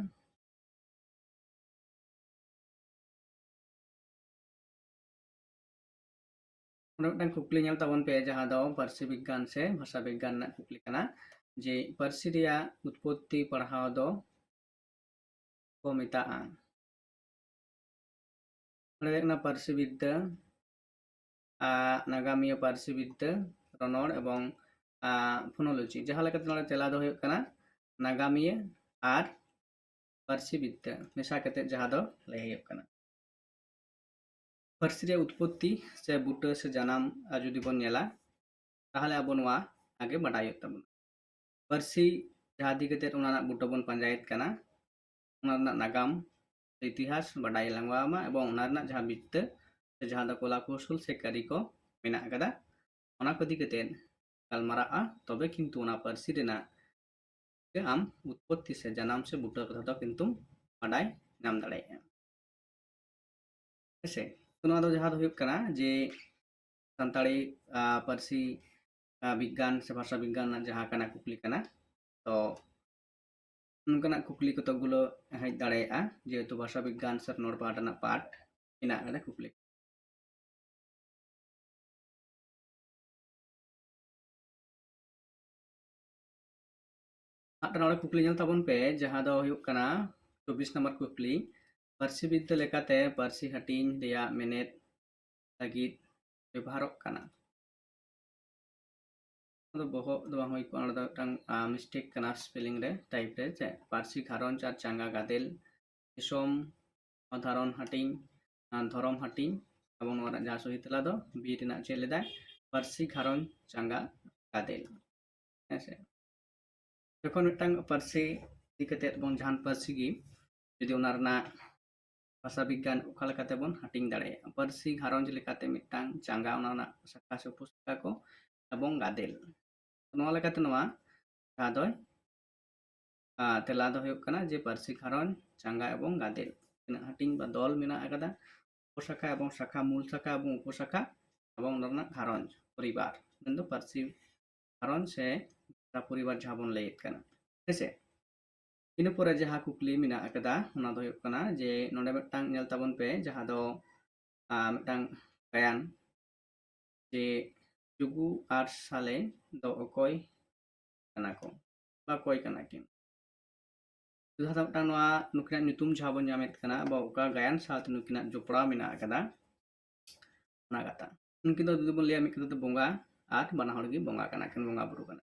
ᱚᱸᱰᱮ ᱢᱤᱫᱴᱟᱝ ᱠᱩᱠᱞᱤ ᱧᱮᱞ ᱛᱟᱵᱚᱱ ᱯᱮ, ᱡᱟᱦᱟᱸ ᱫᱚ ᱯᱟᱹᱨᱥᱤ ᱵᱤᱜᱽᱜᱟᱱ ᱥᱮ ᱵᱷᱟᱥᱟ ᱵᱤᱜᱽᱜᱟᱱ ᱨᱮᱱᱟᱜ ᱠᱩᱠᱞᱤ ᱠᱟᱱᱟ, ᱡᱮ ᱯᱟᱹᱨᱥᱤ ᱨᱮᱭᱟᱜ ᱩᱛᱯᱚᱛᱛᱤ ᱯᱟᱲᱦᱟᱣ ᱫᱚ ᱠᱚ ᱢᱮᱛᱟᱜᱼᱟ᱾ ᱚᱸᱰᱮ ᱦᱩᱭᱩᱜ ᱠᱟᱱᱟ ᱯᱟᱹᱨᱥᱤ ᱵᱤᱫᱽᱫᱟᱹ, ᱟ, ᱱᱟᱜᱟᱢᱤᱭᱟᱹ ᱯᱟᱹᱨᱥᱤ ᱵᱤᱫᱽᱫᱟᱹ, ᱨᱚᱱᱚᱲ ᱮᱵᱚᱝ, ᱟ, phonology᱾ ᱡᱟᱦᱟᱸ ᱞᱮᱠᱟᱛᱮ ᱱᱚᱰᱮ ᱛᱮᱞᱟ ᱫᱚ ᱦᱩᱭᱩᱜ ᱠᱟᱱᱟ ᱱᱟᱜᱟᱢᱤᱭᱟᱹ ᱟᱨ ᱯᱟᱹᱨᱥᱤ ᱵᱤᱫᱽᱫᱟᱹ ᱢᱮᱥᱟ ᱠᱟᱛᱮ ᱡᱟᱦᱟᱸ ᱫᱚ ᱞᱟᱹᱭ ᱦᱩᱭᱩᱜ ᱠᱟᱱᱟ᱾ ᱯᱟᱹᱨᱥᱤ ᱨᱮᱭᱟᱜ ᱩᱛᱯᱚᱛᱛᱤ ᱥᱮ ᱵᱩᱴᱟᱹ ᱥᱮ ᱡᱟᱱᱟᱢ, ᱟ, ᱡᱩᱫᱤ ᱵᱚᱱ ᱧᱮᱞᱟ, ᱛᱟᱦᱚᱞᱮ ᱟᱵᱚ ᱱᱚᱣᱟ ᱟᱜᱮ ᱵᱟᱰᱟᱭ ᱦᱩᱭᱩᱜ ᱛᱟᱵᱚᱱᱟ᱾ ᱯᱟᱹᱨᱥᱤ ᱡᱟᱦᱟᱸ ᱤᱫᱤ ᱠᱟᱛᱮ ᱚᱱᱟ ᱨᱮᱱᱟᱜ ᱵᱩᱴᱟᱹ ᱵᱚᱱ ᱯᱟᱸᱡᱟᱭᱮᱫ ᱠᱟᱱᱟ, ᱚᱱᱟ ᱨᱮᱱᱟᱜ ᱱᱟᱜᱟᱢ, ᱤᱛᱤᱦᱟᱥ ᱵᱟᱰᱟᱭ ᱞᱟᱸᱜᱟᱣ ᱢᱟ ᱮᱵᱚᱝ ᱚᱱᱟ ᱨᱮᱱᱟᱜ ᱡᱟᱦᱟᱸ ᱵᱤᱛᱛᱟᱹ ᱥᱮ ᱡᱟᱦᱟᱸ ᱫᱚ ᱠᱚᱞᱟ ᱠᱳᱣᱥᱚᱞ ᱥᱮ ᱠᱟᱹᱨᱤ ᱠᱚ ᱢᱮᱱᱟᱜ ᱟᱠᱟᱫᱟ, ᱚᱱᱟ ᱠᱚ ᱤᱫᱤ ᱠᱟᱛᱮ ᱜᱟᱞᱢᱟᱨᱟᱜᱼᱟ, ᱛᱚᱵᱮ ᱠᱤᱱᱛᱩ ᱚᱱᱟ ᱯᱟᱹᱨᱥᱤ ᱨᱮᱱᱟᱜ ᱜᱮ ᱟᱢ ᱩᱛᱯᱚᱛᱛᱤ ᱥᱮ ᱡᱟᱱᱟᱢ ᱥᱮ ᱵᱩᱴᱟᱹ ᱠᱟᱛᱷᱟ ᱫᱚ ᱠᱤᱱᱛᱩᱢ ᱵᱟᱰᱟᱭ ᱧᱟᱢ ᱫᱟᱲᱮᱭᱟᱜᱼᱟ᱾ ᱦᱮᱸᱥᱮ? ᱛᱚ, ᱱᱚᱣᱟ ᱫᱚ ᱡᱟᱦᱟᱸ ᱫᱚ ᱦᱩᱭᱩᱜ ᱠᱟᱱᱟ ᱡᱮ ᱥᱟᱱᱛᱟᱲᱤ, ᱟ, ᱯᱟᱹᱨᱥᱤ, ᱟ, ᱵᱤᱜᱽᱜᱟᱱ ᱥᱮ ᱵᱷᱟᱥᱟ ᱵᱤᱜᱽᱜᱟᱱ ᱨᱮᱱᱟᱜ ᱡᱟᱦᱟᱸ ᱠᱟᱱᱟ ᱠᱩᱠᱞᱤ ᱠᱟᱱᱟ᱾ ᱛᱚ, ᱱᱚᱝᱠᱟᱱᱟᱜ ᱠᱩᱠᱞᱤ ᱠᱚᱛᱚ ᱜᱩᱞᱳ ᱦᱮᱡ ᱫᱟᱲᱮᱭᱟᱜᱼᱟ, ᱡᱮᱦᱮᱛᱩ ᱵᱷᱟᱥᱟ ᱵᱤᱜᱽᱜᱟᱱ ᱥᱮ ᱨᱚᱱᱚᱲ ᱯᱟᱦᱴᱟ ᱨᱮᱱᱟᱜ ᱯᱟᱴ ᱢᱮᱱᱟᱜ ᱟᱠᱟᱫᱟ ᱠᱩᱠᱞᱤ᱾ ᱟᱨ ᱱᱚᱰᱮ ᱠᱩᱠᱞᱤ ᱧᱮᱞ ᱛᱟᱵᱚᱱ ᱯᱮ, ᱡᱟᱦᱟᱸ ᱫᱚ ᱦᱩᱭᱩᱜ ᱠᱟᱱᱟ ᱪᱚᱵᱵᱤᱥ ᱱᱚᱢᱵᱚᱨ ᱠᱩᱠᱞᱤ, ᱯᱟᱹᱨᱥᱤ ᱵᱤᱫᱽᱫᱟᱹ ᱞᱮᱠᱟᱛᱮ ᱯᱟᱹᱨᱥᱤ ᱦᱟᱹᱴᱤᱧ ᱨᱮᱭᱟᱜ ᱢᱮᱱᱮᱛ ᱞᱟᱹᱜᱤᱫ ᱵᱮᱵᱚᱦᱟᱨᱚᱜ ᱠᱟᱱᱟ᱾ ᱚᱱᱟ ᱫᱚ ᱵᱚᱦᱚᱜ ᱫᱚ ᱵᱟᱝ ᱦᱩᱭ ᱠᱚᱜᱼᱟ, ᱚᱱᱟ ᱫᱚ ᱢᱤᱫᱴᱟᱝ, ᱟ, mistake ᱠᱟᱱᱟ spelling ᱨᱮ, type ᱨᱮ, ᱪᱮᱫ ᱯᱟᱹᱨᱥᱤ ᱜᱷᱟᱨᱚᱸᱡᱽ ᱟᱨ ᱪᱟᱸᱜᱟ ᱜᱟᱫᱮᱞ, ᱫᱤᱥᱚᱢ, ᱥᱟᱫᱷᱟᱨᱚᱱ ᱦᱟᱹᱴᱤᱧ, ᱟ, ᱫᱷᱚᱨᱚᱢ ᱦᱟᱹᱴᱤᱧ, ᱮᱵᱚᱝ ᱱᱚᱣᱟ ᱨᱮᱱᱟᱜ ᱡᱟᱦᱟᱸ ᱥᱚᱦᱤ ᱛᱮᱞᱟ ᱫᱚ B ᱨᱮᱱᱟᱜ ᱪᱮᱫ ᱞᱮᱫᱟᱭ, ᱯᱟᱹᱨᱥᱤ ᱜᱷᱟᱨᱚᱸᱡᱽ ᱪᱟᱸᱜᱟ ᱜᱟᱫᱮᱞ᱾ ᱦᱮᱸ ᱥᱮ? ᱡᱚᱠᱷᱚᱱ ᱢᱤᱫᱴᱟᱝ ᱯᱟᱹᱨᱥᱤ ᱤᱫᱤ ᱠᱟᱛᱮᱫ ᱵᱚᱱ ᱡᱟᱦᱟᱱ ᱯᱟᱹᱨᱥᱤ ᱜᱮ, ᱡᱩᱫᱤ ᱚᱱᱟ ᱨᱮᱱᱟᱜ ᱵᱷᱟᱥᱟ ᱵᱤᱜᱽᱜᱟᱱ ᱚᱠᱟ ᱞᱮᱠᱟᱛᱮ ᱵᱚᱱ ᱦᱟᱹᱴᱤᱧ ᱫᱟᱲᱮᱭᱟᱜᱼᱟ, ᱯᱟᱹᱨᱥᱤ ᱜᱷᱟᱨᱚᱸᱡᱽ ᱞᱮᱠᱟᱛᱮ ᱢᱤᱫᱴᱟᱝ ᱪᱟᱸᱜᱟ, ᱚᱱᱟ ᱨᱮᱱᱟᱜ ᱥᱟᱠᱷᱟ ᱥᱮ ᱩᱯᱚᱥᱟᱠᱷᱟ ᱠᱚ ᱮᱵᱚᱝ ᱜᱟᱫᱮᱞ, ᱱᱚᱣᱟ ᱞᱮᱠᱟᱛᱮ ᱱᱚᱣᱟ ᱡᱟᱦᱟᱸ ᱫᱚ, ᱟ, ᱛᱮᱞᱟ ᱫᱚ ᱦᱩᱭᱩᱜ ᱠᱟᱱᱟ ᱡᱮ ᱯᱟᱹᱨᱥᱤ ᱜᱷᱟᱨᱚᱸᱡᱽ, ᱪᱟᱸᱜᱟ ᱮᱵᱚᱝ ᱜᱟᱫᱮᱞ ᱛᱤᱱᱟᱹᱜ ᱦᱟᱹᱴᱤᱧ ᱵᱟ ᱫᱚᱞ ᱢᱮᱱᱟᱜ ᱟᱠᱟᱫᱟ, ᱩᱯᱚᱥᱟᱠᱷᱟ ᱮᱵᱚᱝ ᱥᱟᱠᱷᱟ, ᱢᱩᱞ ᱥᱟᱠᱷᱟ ᱮᱵᱚᱝ ᱩᱯᱚᱥᱟᱠᱷᱟ ᱮᱵᱚᱝ ᱚᱱᱟ ᱨᱮᱱᱟᱜ ᱜᱷᱟᱨᱚᱸᱡᱽ, ᱯᱚᱨᱤᱵᱟᱨ, ᱢᱮᱱᱫᱚ ᱯᱟᱹᱨᱥᱤ ᱜᱷᱟᱨᱚᱸᱡᱽ ᱥᱮ ᱵᱷᱟᱥᱟ ᱯᱚᱨᱤᱵᱟᱨ ᱡᱟᱦᱟᱸ ᱵᱚᱱ ᱞᱟᱹᱭᱮᱫ ᱠᱟᱱᱟ, ᱦᱮᱸᱥᱮ? ᱤᱱᱟᱹ ᱯᱚᱨᱮ ᱡᱟᱦᱟᱸ ᱠᱩᱠᱞᱤ ᱢᱮᱱᱟᱜ ᱟᱠᱟᱫᱟ, ᱚᱱᱟ ᱫᱚ ᱦᱩᱭᱩᱜ ᱠᱟᱱᱟ ᱡᱮ ᱱᱚᱰᱮ ᱢᱤᱫᱴᱟᱝ ᱧᱮᱞ ᱛᱟᱵᱚᱱ ᱯᱮ, ᱡᱟᱦᱟᱸ ᱫᱚ, ᱟᱸ, ᱢᱤᱫᱴᱟᱝ ᱜᱟᱭᱟᱱ, ᱡᱮ ᱡᱩᱜᱩ ᱟᱨ ᱥᱟᱞᱮ ᱫᱚ ᱚᱠᱚᱭ ᱠᱟᱱᱟ ᱠᱚ ᱵᱟ ᱚᱠᱚᱭ ᱠᱟᱱᱟ ᱠᱤᱱ? ᱡᱟᱦᱟᱸ ᱫᱚ ᱢᱤᱫᱴᱟᱝ ᱱᱚᱣᱟ ᱱᱩᱠᱤᱱᱟᱜ ᱧᱩᱛᱩᱢ ᱡᱟᱦᱟᱸ ᱵᱚᱱ ᱧᱟᱢᱮᱫ ᱠᱟᱱᱟ, ᱵᱟ ᱚᱠᱟ ᱜᱟᱭᱟᱱ ᱥᱟᱶᱛᱮ ᱱᱩᱠᱤᱱᱟᱜ ᱡᱚᱯᱲᱟᱣ ᱢᱮᱱᱟᱜ ᱟᱠᱟᱫᱟ, ᱚᱱᱟ ᱠᱟᱛᱷᱟ᱾ ᱩᱱᱠᱤᱱ ᱫᱚ ᱡᱩᱫᱤ ᱵᱚᱱ ᱞᱟᱹᱭᱟ, ᱢᱤᱫ ᱠᱟᱛᱷᱟ ᱛᱮ ᱵᱚᱸᱜᱟ, ᱟᱨ ᱵᱟᱱᱟ ᱦᱚᱲ ᱜᱮ ᱵᱚᱸᱜᱟ ᱠᱟᱱᱟ ᱠᱤᱱ, ᱵᱚᱸᱜᱟ ᱵᱩᱨᱩ ᱠᱟᱱᱟ᱾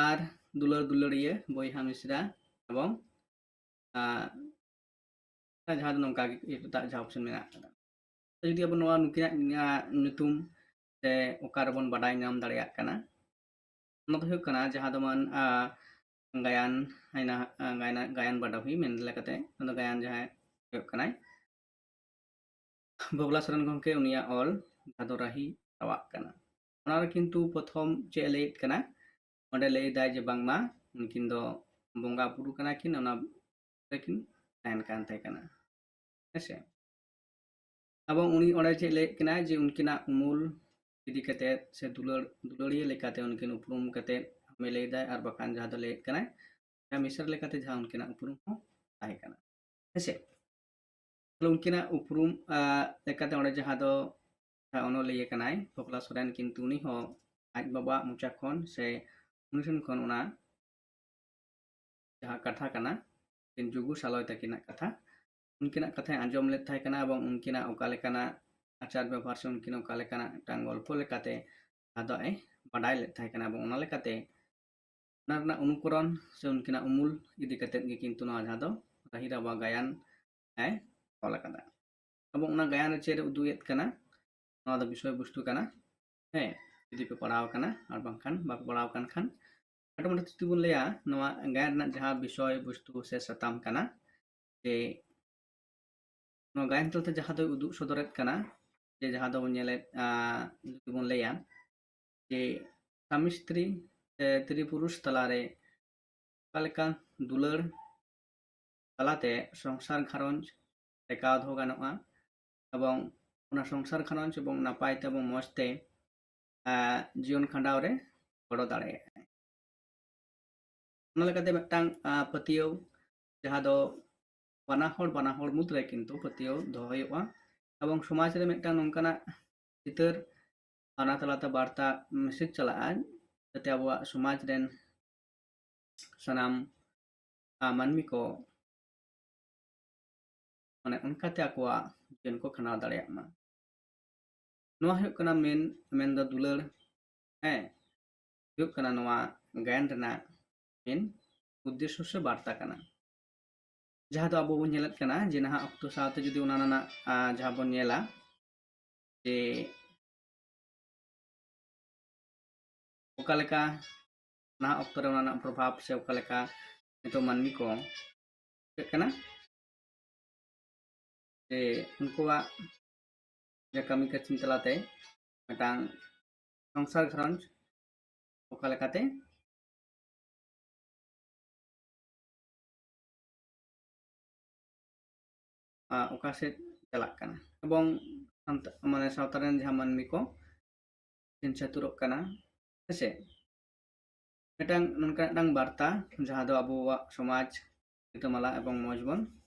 ᱟᱨ ᱫᱩᱞᱟᱹᱲ ᱫᱩᱞᱟᱹᱲᱤᱭᱟᱹ ᱵᱚᱭᱦᱟ ᱢᱤᱥᱨᱟ ᱮᱵᱚᱝ, ᱟᱸ, ᱡᱟᱦᱟᱸ ᱫᱚ ᱱᱚᱝᱠᱟ ᱜᱮ ᱮᱴᱟᱜ ᱡᱟᱦᱟᱸ ᱚᱯᱥᱮᱱ ᱢᱮᱱᱟᱜ ᱟᱠᱟᱫᱟ᱾ ᱛᱚ ᱡᱩᱫᱤ ᱟᱵᱚ ᱱᱚᱣᱟ ᱱᱩᱠᱤᱱᱟᱜ, ᱟᱸ, ᱧᱩᱛᱩᱢ ᱥᱮ ᱚᱠᱟ ᱨᱮᱵᱚᱱ ᱵᱟᱰᱟᱭ ᱧᱟᱢ ᱫᱟᱲᱮᱭᱟᱜ ᱠᱟᱱᱟ, ᱚᱱᱟ ᱫᱚ ᱦᱩᱭᱩᱜ ᱠᱟᱱᱟ ᱡᱟᱦᱟᱸ ᱫᱚ ᱢᱟᱱ, ᱟᱸ, ᱜᱟᱭᱟᱱ ᱦᱮᱱᱟᱜ, ᱟᱸ, ᱜᱟᱭᱟᱱ, ᱜᱟᱭᱟᱱ ᱵᱟᱰᱟᱵᱷᱤ ᱢᱮᱱ ᱞᱮᱠᱟᱛᱮ, ᱚᱱᱟ ᱫᱚ ᱜᱟᱭᱟᱱ ᱡᱟᱦᱟᱸᱭ ᱦᱩᱭᱩᱜ ᱠᱟᱱᱟᱭ ᱵᱷᱚᱜᱽᱞᱟ ᱥᱚᱨᱮᱱ ᱜᱚᱢᱠᱮ, ᱩᱱᱤᱭᱟᱜ ᱚᱞ ᱡᱟᱦᱟᱸ ᱫᱚ ᱨᱟᱹᱦᱤ ᱨᱟᱣᱟᱜ ᱠᱟᱱᱟ᱾ ᱚᱱᱟᱨᱮ ᱠᱤᱱᱛᱩ ᱯᱨᱚᱛᱷᱚᱢ ᱪᱮᱫ ᱮ ᱞᱟᱹᱭᱮᱫ ᱠᱟᱱᱟ, ᱚᱸᱰᱮ ᱞᱟᱹᱭ ᱫᱟᱭ ᱡᱮ ᱵᱟᱝᱢᱟ ᱩᱱᱠᱤᱱ ᱫᱚ ᱵᱚᱸᱜᱟ ᱵᱩᱨᱩ ᱠᱟᱱᱟ ᱠᱤᱱ, ᱚᱱᱟ ᱨᱮᱠᱤᱱ ᱛᱟᱦᱮᱱ ᱠᱟᱱ ᱛᱟᱦᱮᱸ ᱠᱟᱱᱟ, ᱦᱮᱸᱥᱮ? ᱮᱵᱚᱝ ᱩᱱᱤ ᱚᱸᱰᱮ ᱪᱮᱫ ᱞᱟᱹᱭᱮᱫ ᱠᱟᱱᱟᱭ ᱡᱮ ᱩᱱᱠᱤᱱᱟᱜ ᱩᱢᱩᱞ ᱤᱫᱤ ᱠᱟᱛᱮᱫ ᱥᱮ ᱫᱩᱞᱟᱹᱲ, ᱫᱩᱞᱟᱹᱲᱤᱭᱟᱹ ᱞᱮᱠᱟᱛᱮ ᱩᱱᱠᱤᱱ ᱩᱯᱨᱩᱢ ᱠᱟᱛᱮᱫ ᱟᱢᱮ ᱞᱟᱹᱭ ᱫᱟᱭ, ᱟᱨ ᱵᱟᱠᱷᱟᱱ ᱡᱟᱦᱟᱸ ᱫᱚ ᱞᱟᱹᱭᱮᱫ ᱠᱟᱱᱟᱭ ᱡᱟᱦᱟᱸ ᱢᱤᱥᱨᱟ ᱞᱮᱠᱟᱛᱮ ᱡᱟᱦᱟᱸ ᱩᱱᱠᱤᱱᱟᱜ ᱩᱯᱨᱩᱢ ᱦᱚᱸ ᱛᱟᱦᱮᱸ ᱠᱟᱱᱟ, ᱦᱮᱸᱥᱮ? ᱛᱟᱦᱞᱮ ᱩᱱᱠᱤᱱᱟᱜ ᱩᱯᱨᱩᱢ, ᱟᱸ, ᱞᱮᱠᱟᱛᱮ ᱚᱸᱰᱮ ᱡᱟᱦᱟᱸ ᱫᱚ, ᱟᱸ, ᱚᱱᱚᱞᱤᱭᱟᱹ ᱠᱟᱱᱟᱭ ᱵᱷᱚᱜᱽᱞᱟ ᱥᱚᱨᱮᱱ, ᱠᱤᱱᱛᱩ ᱩᱱᱤ ᱦᱚᱸ ᱟᱡ ᱵᱟᱵᱟᱣᱟᱜ ᱢᱚᱪᱟ ᱠᱷᱚᱱ ᱥᱮ ᱩᱱᱤ ᱴᱷᱮᱱ ᱠᱷᱚᱱ ᱚᱱᱟ ᱡᱟᱦᱟᱸ ᱠᱟᱛᱷᱟ ᱠᱟᱱᱟ, ᱩᱱᱠᱤᱱ ᱡᱩᱜᱩ ᱥᱟᱞᱚᱭ ᱛᱟᱹᱠᱤᱱᱟᱜ ᱠᱟᱛᱷᱟ, ᱩᱱᱠᱤᱱᱟᱜ ᱠᱟᱛᱷᱟᱭ ᱟᱸᱡᱚᱢ ᱞᱮᱫ ᱛᱟᱦᱮᱸ ᱠᱟᱱᱟ ᱮᱵᱚᱝ ᱩᱱᱠᱤᱱᱟᱜ ᱚᱠᱟ ᱞᱮᱠᱟᱱᱟᱜ ᱟᱪᱟᱨ ᱵᱮᱵᱚᱦᱟᱨ ᱥᱮ ᱩᱱᱠᱤᱱ ᱚᱠᱟ ᱞᱮᱠᱟᱱᱟᱜ ᱢᱤᱫᱴᱟᱝ ᱜᱚᱞᱯᱷᱚ ᱞᱮᱠᱟᱛᱮ ᱡᱟᱦᱟᱸ ᱫᱚ ᱟᱡ ᱵᱟᱰᱟᱭ ᱞᱮᱫ ᱛᱟᱦᱮᱸ ᱠᱟᱱᱟ ᱮᱵᱚᱝ ᱚᱱᱟ ᱞᱮᱠᱟᱛᱮ ᱚᱱᱟ ᱨᱮᱱᱟᱜ ᱚᱱᱩᱠᱚᱨᱚᱱ ᱥᱮ ᱩᱱᱠᱤᱱᱟᱜ ᱩᱢᱩᱞ ᱤᱫᱤ ᱠᱟᱛᱮᱫ ᱜᱮ ᱠᱤᱱᱛᱩ ᱱᱚᱣᱟ ᱡᱟᱦᱟᱸ ᱫᱚ ᱨᱟᱹᱦᱤ ᱨᱟᱵᱟ ᱜᱟᱭᱟᱱ ᱮ ᱚᱞ ᱟᱠᱟᱫᱟ᱾ ᱮᱵᱚᱝ ᱚᱱᱟ ᱜᱟᱭᱟᱱ ᱨᱮ ᱪᱮᱫ ᱮ ᱩᱫᱩᱜ ᱮᱫ ᱠᱟᱱᱟ, ᱱᱚᱣᱟ ᱫᱚ ᱵᱤᱥᱚᱭ ᱵᱚᱥᱛᱩ ᱠᱟᱱᱟ᱾ ᱦᱮᱸ, ᱡᱩᱫᱤ ᱯᱮ ᱯᱟᱲᱦᱟᱣ ᱟᱠᱟᱱᱟ, ᱟᱨ ᱵᱟᱝᱠᱷᱟᱱ ᱵᱟᱯᱮ ᱯᱟᱲᱦᱟᱣ ᱟᱠᱟᱱ ᱠᱷᱟᱱ, ᱢᱚᱴᱟᱢᱩᱴᱤ ᱡᱩᱫᱤ ᱵᱚᱱ ᱞᱟᱹᱭᱟ, ᱱᱚᱣᱟ ᱜᱟᱭᱟᱱ ᱨᱮᱱᱟᱜ ᱡᱟᱦᱟᱸ ᱵᱤᱥᱚᱭ ᱵᱚᱥᱛᱩ ᱥᱮ ᱥᱟᱛᱟᱢ ᱠᱟᱱᱟ, ᱡᱮ ᱱᱚᱣᱟ ᱜᱟᱭᱟᱱ ᱛᱟᱞᱟᱛᱮ ᱡᱟᱦᱟᱸ ᱫᱚᱭ ᱩᱫᱩᱜ ᱥᱚᱫᱚᱨᱮᱫ ᱠᱟᱱᱟ, ᱡᱮ ᱡᱟᱦᱟᱸ ᱫᱚᱵᱚᱱ ᱧᱮᱞᱮᱫ, ᱟᱸ, ᱡᱩᱫᱤ ᱵᱚᱱ ᱞᱟᱹᱭᱟ, ᱡᱮ ᱥᱟᱢᱤ ᱥᱛᱨᱤ ᱥᱮ ᱛᱨᱤ ᱯᱩᱨᱩᱥ ᱛᱟᱞᱟᱨᱮ ᱚᱠᱟ ᱞᱮᱠᱟ ᱫᱩᱞᱟᱹᱲ ᱛᱟᱞᱟᱛᱮ ᱥᱚᱝᱥᱟᱨ ᱜᱷᱟᱨᱚᱸᱡᱽ ᱴᱮᱠᱟᱣ ᱫᱚᱦᱚ ᱜᱟᱱᱚᱜᱼᱟ, ᱮᱵᱚᱝ ᱚᱱᱟ ᱥᱚᱝᱥᱟᱨ ᱜᱷᱟᱨᱚᱸᱡᱽ ᱮᱵᱚᱝ ᱱᱟᱯᱟᱭ ᱛᱮ ᱮᱵᱚᱝ ᱢᱚᱸᱡᱽ ᱛᱮ, ᱟᱸ, ᱡᱤᱭᱚᱱ ᱠᱷᱟᱸᱰᱟᱣ ᱨᱮ ᱜᱚᱲᱚ ᱫᱟᱲᱮᱭᱟᱜᱼᱟᱭ᱾ ᱚᱱᱟ ᱞᱮᱠᱟᱛᱮ ᱢᱤᱫᱴᱟᱝ, ᱟᱸ, ᱯᱟᱹᱛᱭᱟᱹᱣ, ᱡᱟᱦᱟᱸ ᱫᱚ ᱵᱟᱱᱟ ᱦᱚᱲ, ᱵᱟᱱᱟ ᱦᱚᱲ ᱢᱩᱫᱽᱨᱮ ᱠᱤᱱᱛᱩ ᱯᱟᱹᱛᱭᱟᱹᱣ ᱫᱚᱦᱚ ᱦᱩᱭᱩᱜᱼᱟ᱾ ᱮᱵᱚᱝ ᱥᱚᱢᱟᱡᱽ ᱨᱮ ᱢᱤᱫᱴᱟᱝ ᱱᱚᱝᱠᱟᱱᱟᱜ ᱪᱤᱛᱟᱹᱨ ᱚᱱᱟ ᱛᱟᱞᱟᱛᱮ ᱵᱟᱨᱛᱟ message ᱪᱟᱞᱟᱜᱼᱟ, ᱡᱟᱛᱮ ᱟᱵᱚᱣᱟᱜ ᱥᱚᱢᱟᱡᱽ ᱨᱮᱱ ᱥᱟᱱᱟᱢ, ᱟᱸ, ᱢᱟᱹᱱᱢᱤ ᱠᱚ ᱢᱟᱱᱮ ᱚᱱᱠᱟᱛᱮ ᱟᱠᱚᱣᱟᱜ ᱡᱤᱭᱚᱱ ᱠᱚ ᱠᱷᱟᱸᱰᱟᱣ ᱫᱟᱲᱮᱭᱟᱜ ᱢᱟ᱾ ᱱᱚᱣᱟ ᱦᱩᱭᱩᱜ ᱠᱟᱱᱟ ᱢᱮᱱ, ᱢᱮᱱᱫᱚ ᱫᱩᱞᱟᱹᱲ, ᱦᱮᱸ, ᱦᱩᱭᱩᱜ ᱠᱟᱱᱟ ᱱᱚᱣᱟ ᱜᱟᱭᱟᱱ ᱨᱮᱱᱟᱜ ᱢᱮᱱ ᱩᱫᱽᱫᱮᱥᱥᱚ ᱥᱮ ᱵᱟᱨᱛᱟ ᱠᱟᱱᱟ᱾ ᱡᱟᱦᱟᱸ ᱫᱚ ᱟᱵᱚ ᱵᱚᱱ ᱧᱮᱞᱮᱫ ᱠᱟᱱᱟ ᱡᱮ ᱱᱟᱦᱟᱜ ᱚᱠᱛᱚ ᱥᱟᱶᱛᱮ ᱡᱩᱫᱤ ᱚᱱᱟ ᱨᱮᱱᱟᱜ, ᱟᱸ, ᱡᱟᱦᱟᱸ ᱵᱚᱱ ᱧᱮᱞᱟ ᱡᱮ ᱚᱠᱟ ᱞᱮᱠᱟ ᱱᱟᱦᱟᱜ ᱚᱠᱛᱚ ᱨᱮ ᱚᱱᱟ ᱨᱮᱱᱟᱜ ᱯᱨᱚᱵᱷᱟᱵᱽ ᱥᱮ ᱚᱠᱟ ᱞᱮᱠᱟ ᱱᱤᱛᱚᱜ ᱢᱟᱹᱱᱢᱤ ᱠᱚ ᱪᱤᱠᱟᱹᱜ ᱠᱟᱱᱟ, ᱡᱮ ᱩᱱᱠᱩᱣᱟᱜ ᱡᱮ ᱠᱟᱹᱢᱤ ᱠᱟᱹᱥᱱᱤ ᱛᱟᱞᱟᱛᱮ ᱢᱤᱫᱴᱟᱝ ᱥᱚᱝᱥᱟᱨ ᱜᱷᱟᱨᱚᱸᱡᱽ ᱚᱠᱟ ᱞᱮᱠᱟᱛᱮ, ᱟᱸ, ᱚᱠᱟ ᱥᱮᱫ ᱪᱟᱞᱟᱜ ᱠᱟᱱᱟ ᱮᱵᱚᱝ ᱥᱟᱱᱛᱟ-, ᱢᱟᱱᱮ ᱥᱟᱶᱛᱟ ᱨᱮᱱ ᱡᱟᱦᱟᱸ ᱢᱟᱹᱱᱢᱤ ᱠᱚ ᱪᱤᱱ ᱪᱷᱟᱹᱛᱩᱨᱚᱜ ᱠᱟᱱᱟ, ᱦᱮᱸᱥᱮ? ᱢᱤᱫᱴᱟᱝ ᱱᱚᱝᱠᱟ ᱢᱤᱫᱴᱟᱝ ᱵᱟᱨᱛᱟ ᱡᱟᱦᱟᱸ ᱫᱚ ᱟᱵᱚᱣᱟᱜ ᱥᱚᱢᱟᱡᱽ ᱨᱤᱛᱟᱹᱢᱟᱞᱟ ᱮᱵᱚᱝ ᱢᱚᱸᱡᱽ ᱵᱚᱱ,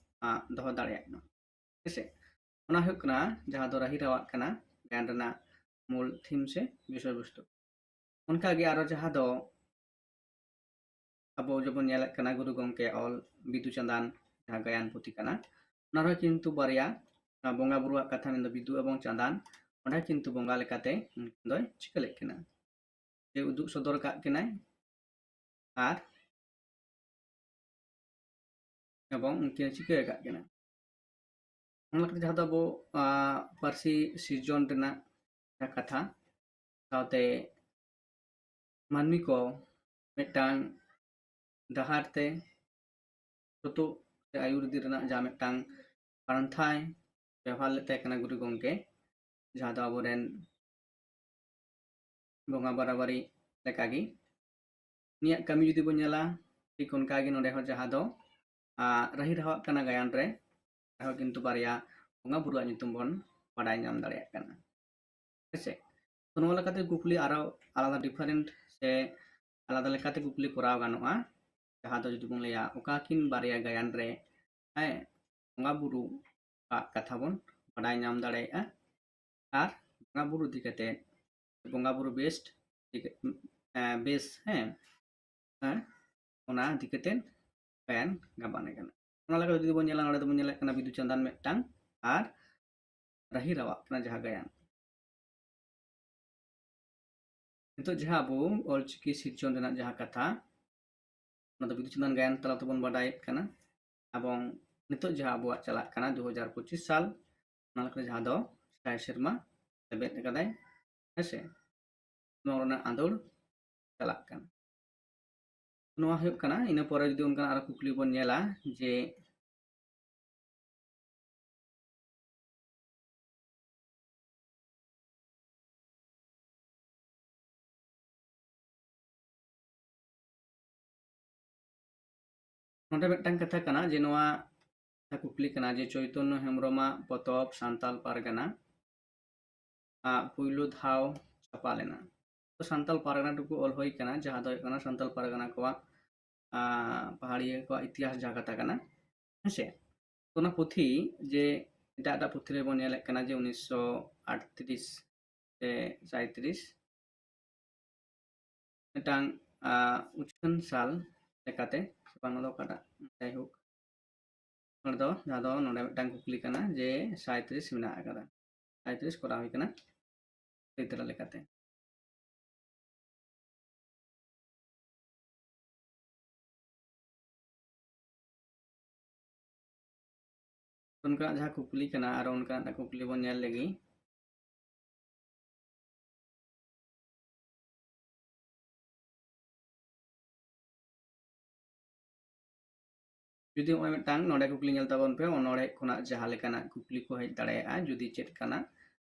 ᱟᱸ, ᱫᱚᱦᱚ ᱫᱟᱲᱮᱭᱟᱜ ᱢᱟ, ᱦᱮᱸᱥᱮ? ᱚᱱᱟ ᱦᱩᱭᱩᱜ ᱠᱟᱱᱟ ᱡᱟᱦᱟᱸ ᱫᱚ ᱨᱟᱹᱦᱤ ᱨᱟᱣᱟᱜ ᱠᱟᱱᱟ ᱜᱟᱭᱟᱱ ᱨᱮᱱᱟᱜ ᱢᱩᱞ theme ᱥᱮ ᱵᱤᱥᱚᱭ ᱵᱚᱥᱛᱩ᱾ ᱚᱱᱠᱟᱜᱮ ᱟᱨᱚ ᱡᱟᱦᱟᱸ ᱫᱚ ᱟᱵᱚ ᱡᱮᱵᱚᱱ ᱧᱮᱞᱮᱫ ᱠᱟᱱᱟ ᱜᱩᱨᱩ ᱜᱚᱢᱠᱮ ᱚᱞ ᱵᱤᱫᱩ ᱪᱟᱸᱫᱟᱱ ᱡᱟᱦᱟᱸ ᱜᱟᱭᱟᱱ ᱯᱩᱛᱷᱤ ᱠᱟᱱᱟ, ᱚᱱᱟ ᱨᱮᱦᱚᱸ ᱠᱤᱱᱛᱩ ᱵᱟᱨᱭᱟ, ᱚᱱᱟ ᱵᱚᱸᱜᱟ ᱵᱩᱨᱩᱣᱟᱜ ᱠᱟᱛᱷᱟ ᱢᱮᱱᱫᱚ ᱵᱤᱫᱩ ᱮᱵᱚᱝ ᱪᱟᱸᱫᱟᱱ, ᱚᱸᱰᱮ ᱠᱤᱱᱛᱩ ᱵᱚᱸᱜᱟ ᱞᱮᱠᱟᱛᱮ ᱩᱱᱠᱤᱱ ᱫᱚᱭ ᱪᱤᱠᱟᱹ ᱞᱮᱫ ᱠᱤᱱᱟ, ᱡᱮ ᱩᱫᱩᱜ ᱥᱚᱫᱚᱨ ᱠᱟᱜ ᱠᱤᱱᱟᱭ ᱟᱨ ᱮᱵᱚᱝ ᱩᱱᱠᱤᱱ ᱪᱤᱠᱟᱹ ᱟᱠᱟᱫ ᱠᱤᱱᱟ᱾ ᱚᱱᱟ ᱞᱮᱠᱟᱛᱮ ᱡᱟᱦᱟᱸ ᱫᱚ ᱟᱵᱚ, ᱟᱸ, ᱯᱟᱹᱨᱥᱤ ᱥᱤᱨᱡᱚᱱ ᱨᱮᱱᱟᱜ ᱡᱟᱦᱟᱸ ᱠᱟᱛᱷᱟ, ᱥᱟᱶᱛᱮ ᱢᱟᱹᱱᱢᱤ ᱠᱚ ᱢᱤᱫᱴᱟᱝ ᱰᱟᱦᱟᱨ ᱛᱮ ᱥᱩᱛᱩᱜ ᱥᱮ ᱟᱹᱭᱩᱨ ᱤᱫᱤ ᱨᱮᱱᱟᱜ ᱡᱟᱦᱟᱸ ᱢᱤᱫᱴᱟᱝ ᱯᱟᱱᱛᱷᱟᱭ ᱵᱮᱣᱦᱟᱨ ᱞᱮᱫ ᱛᱟᱦᱮᱸ ᱠᱟᱱᱟ ᱜᱩᱨᱩ ᱜᱚᱢᱠᱮ, ᱡᱟᱦᱟᱸ ᱫᱚ ᱟᱵᱚᱨᱮᱱ ᱵᱚᱸᱜᱟ ᱵᱟᱨᱟᱵᱟᱨᱤ ᱞᱮᱠᱟᱜᱮ᱾ ᱩᱱᱤᱭᱟᱜ ᱠᱟᱹᱢᱤ ᱡᱩᱫᱤ ᱵᱚᱱ ᱧᱮᱞᱟ, ᱴᱷᱤᱠ ᱚᱱᱠᱟᱜᱮ ᱱᱚᱰᱮ ᱦᱚᱸ ᱡᱟᱦᱟᱸ ᱫᱚ, ᱟᱸ, ᱨᱟᱹᱦᱤ ᱨᱟᱦᱟᱣᱟᱜ ᱠᱟᱱᱟ ᱜᱟᱭᱟᱱ ᱨᱮ, ᱨᱮᱦᱚᱸ ᱠᱤᱱᱛᱩ ᱵᱟᱨᱭᱟ ᱵᱚᱸᱜᱟ ᱵᱩᱨᱩᱣᱟᱜ ᱧᱩᱛᱩᱢ ᱵᱚᱱ ᱵᱟᱰᱟᱭ ᱧᱟᱢ ᱫᱟᱲᱮᱭᱟᱜ ᱠᱟᱱᱟ᱾ ᱦᱮᱸᱥᱮ? ᱛᱚ, ᱱᱚᱣᱟ ᱞᱮᱠᱟᱛᱮ ᱠᱩᱠᱞᱤ ᱟᱨᱚ ᱟᱞᱟᱫᱟ, different ᱥᱮ ᱟᱞᱟᱫᱟ ᱞᱮᱠᱟᱛᱮ ᱠᱩᱠᱞᱤ ᱠᱚᱨᱟᱣ ᱜᱟᱱᱚᱜᱼᱟ, ᱡᱟᱦᱟᱸ ᱫᱚ ᱡᱩᱫᱤ ᱵᱚᱱ ᱞᱟᱹᱭᱟ, ᱚᱠᱟ ᱠᱤᱱ ᱵᱟᱨᱭᱟ ᱜᱟᱭᱟᱱ ᱨᱮ, ᱦᱮᱸ, ᱵᱚᱸᱜᱟ ᱵᱩᱨᱩᱣᱟᱜ ᱠᱟᱛᱷᱟ ᱵᱚᱱ ᱵᱟᱰᱟᱭ ᱧᱟᱢ ᱫᱟᱲᱮᱭᱟᱜᱼᱟ ᱟᱨ ᱵᱚᱸᱜᱟ ᱵᱩᱨᱩ ᱤᱫᱤ ᱠᱟᱛᱮ, ᱵᱚᱸᱜᱟ ᱵᱩᱨᱩ based ᱤᱫᱤ ᱠᱟᱛᱮ, ᱮᱸ, base, ᱦᱮᱸ, ᱦᱮᱸ, ᱚᱱᱟ ᱤᱫᱤ ᱠᱟᱛᱮ ᱜᱟᱭᱟᱱ ᱜᱟᱵᱟᱱ ᱟᱠᱟᱱᱟ᱾ ᱚᱱᱟ ᱞᱮᱠᱟ ᱡᱩᱫᱤ ᱵᱚᱱ ᱧᱮᱞᱟ, ᱱᱚᱰᱮ ᱫᱚᱵᱚᱱ ᱧᱮᱞᱮᱫ ᱠᱟᱱᱟ ᱵᱤᱫᱩ ᱪᱟᱸᱫᱟᱱ ᱢᱤᱫᱴᱟᱝ ᱟᱨ ᱨᱟᱦᱤ ᱨᱟᱣᱟᱜ ᱠᱟᱱᱟ ᱡᱟᱦᱟᱸ ᱜᱟᱭᱟᱱ᱾ ᱱᱤᱛᱚᱜ ᱡᱟᱦᱟᱸ ᱟᱵᱚ ᱚᱞᱪᱤᱠᱤ ᱥᱤᱨᱡᱚᱱ ᱨᱮᱱᱟᱜ ᱡᱟᱦᱟᱸ ᱠᱟᱛᱷᱟ, ᱚᱱᱟ ᱫᱚ ᱵᱤᱫᱩ ᱪᱟᱸᱫᱟᱱ ᱜᱟᱭᱟᱱ ᱛᱟᱞᱟ ᱛᱮᱵᱚᱱ ᱵᱟᱰᱟᱭᱮᱫ ᱠᱟᱱᱟ᱾ ᱮᱵᱚᱝ ᱱᱤᱛᱚᱜ ᱡᱟᱦᱟᱸ ᱟᱵᱚᱣᱟᱜ ᱪᱟᱞᱟᱜ ᱠᱟᱱᱟ ᱫᱩ ᱦᱟᱡᱟᱨ ᱯᱚᱸᱪᱤᱥ ᱥᱟᱞ, ᱚᱱᱟ ᱞᱮᱠᱟᱛᱮ ᱡᱟᱦᱟᱸ ᱫᱚ ᱥᱟᱭ ᱥᱮᱨᱢᱟ ᱞᱮᱵᱮᱫ ᱟᱠᱟᱫᱟᱭ, ᱦᱮᱸᱥᱮ, ᱱᱚᱣᱟ ᱨᱮᱱᱟᱜ ᱟᱸᱫᱳᱲ ᱪᱟᱞᱟᱜ ᱠᱟᱱᱟ᱾ ᱱᱚᱣᱟ ᱦᱩᱭᱩᱜ ᱠᱟᱱᱟ᱾ ᱤᱱᱟᱹ ᱯᱚᱨᱮ ᱡᱩᱫᱤ ᱚᱱᱠᱟᱱᱟᱜ ᱟᱨᱚ ᱠᱩᱠᱞᱤ ᱵᱚᱱ ᱧᱮᱞᱟ ᱡᱮ, ᱱᱚᱰᱮ ᱢᱤᱫᱴᱟᱝ ᱠᱟᱛᱷᱟ ᱠᱟᱱᱟ ᱡᱮ, ᱱᱚᱣᱟ ᱠᱩᱠᱞᱤ ᱠᱟᱱᱟ ᱡᱮ, ᱪᱳᱭᱛᱚᱱᱱᱚ ᱦᱮᱢᱵᱨᱚᱢᱟᱜ ᱯᱚᱛᱚᱵ ᱥᱟᱱᱛᱟᱞ ᱯᱟᱨᱜᱟᱱᱟ ᱟᱜ ᱯᱩᱭᱞᱩ ᱫᱷᱟᱣ ᱪᱷᱟᱯᱟ ᱞᱮᱱᱟ᱾ ᱛᱚ, ᱥᱟᱱᱛᱟᱞ ᱯᱟᱨᱜᱟᱱᱟ ᱴᱩᱠᱩ ᱚᱞ ᱦᱩᱭ ᱠᱟᱱᱟ, ᱡᱟᱦᱟᱸ ᱫᱚ ᱦᱩᱭᱩᱜ ᱠᱟᱱᱟ ᱥᱟᱱᱛᱟᱞ ᱯᱟᱨᱜᱟᱱᱟ ᱠᱚᱣᱟᱜ, ᱟᱸ, ᱯᱟᱦᱟᱲᱤᱭᱟᱹ ᱠᱚᱣᱟᱜ ᱤᱛᱤᱦᱟᱥ ᱡᱟᱦᱟᱸ ᱠᱟᱛᱷᱟ ᱠᱟᱱᱟ, ᱦᱮᱸᱥᱮ᱾ ᱛᱚ, ᱚᱱᱟ ᱯᱩᱛᱷᱤ ᱡᱮ ᱮᱴᱟᱜ ᱮᱴᱟᱜ ᱯᱩᱛᱷᱤ ᱨᱮᱵᱚᱱ ᱧᱮᱞᱮᱫ ᱠᱟᱱᱟ ᱡᱮ ᱩᱱᱤᱥᱥᱚ ᱟᱴᱛᱨᱤᱥ ᱥᱮ ᱥᱟᱸᱭᱛᱨᱤᱥ, ᱢᱤᱫᱴᱟᱝ, ᱟᱸ, ᱩᱪᱷᱟᱹᱱ ᱥᱟᱞ ᱞᱮᱠᱟᱛᱮ, ᱥᱮ ᱵᱟᱝ, ᱱᱚᱣᱟ ᱫᱚ ᱚᱠᱟᱴᱟᱜ? ᱡᱟᱭᱦᱳᱠ, ᱱᱚᱰᱮ ᱫᱚ, ᱡᱟᱦᱟᱸ ᱫᱚ ᱱᱚᱰᱮ ᱢᱤᱫᱴᱟᱝ ᱠᱩᱠᱞᱤ ᱠᱟᱱᱟ ᱡᱮ ᱥᱟᱸᱭᱛᱨᱤᱥ ᱢᱮᱱᱟᱜ ᱟᱠᱟᱫᱟ, ᱥᱟᱸᱭᱛᱨᱤᱥ ᱠᱚᱨᱟᱣ ᱦᱩᱭ ᱠᱟᱱᱟ ᱥᱟᱹᱦᱤ ᱛᱮᱞᱟ ᱞᱮᱠᱟᱛᱮ᱾ ᱚᱱᱠᱟᱱᱟᱜ ᱡᱟᱦᱟᱸ ᱠᱩᱠᱞᱤ ᱠᱟᱱᱟ, ᱟᱨᱚ ᱚᱱᱠᱟᱱᱟᱜ ᱠᱩᱠᱞᱤ ᱵᱚᱱ ᱧᱮᱞ ᱞᱮᱜᱮ᱾ ᱡᱩᱫᱤ ᱱᱚᱜᱼᱚᱭ ᱢᱤᱫᱴᱟᱝ ᱱᱚᱰᱮ ᱠᱩᱠᱞᱤ ᱧᱮᱞ ᱛᱟᱵᱚᱱ ᱯᱮ, ᱚᱱᱚᱲᱦᱮ ᱠᱷᱚᱱᱟᱜ ᱡᱟᱦᱟᱸ ᱞᱮᱠᱟᱱᱟᱜ ᱠᱩᱠᱞᱤ ᱠᱚ ᱦᱮᱡ ᱫᱟᱲᱮᱭᱟᱜᱼᱟ, ᱡᱩᱫᱤ ᱪᱮᱫ ᱠᱟᱱᱟ,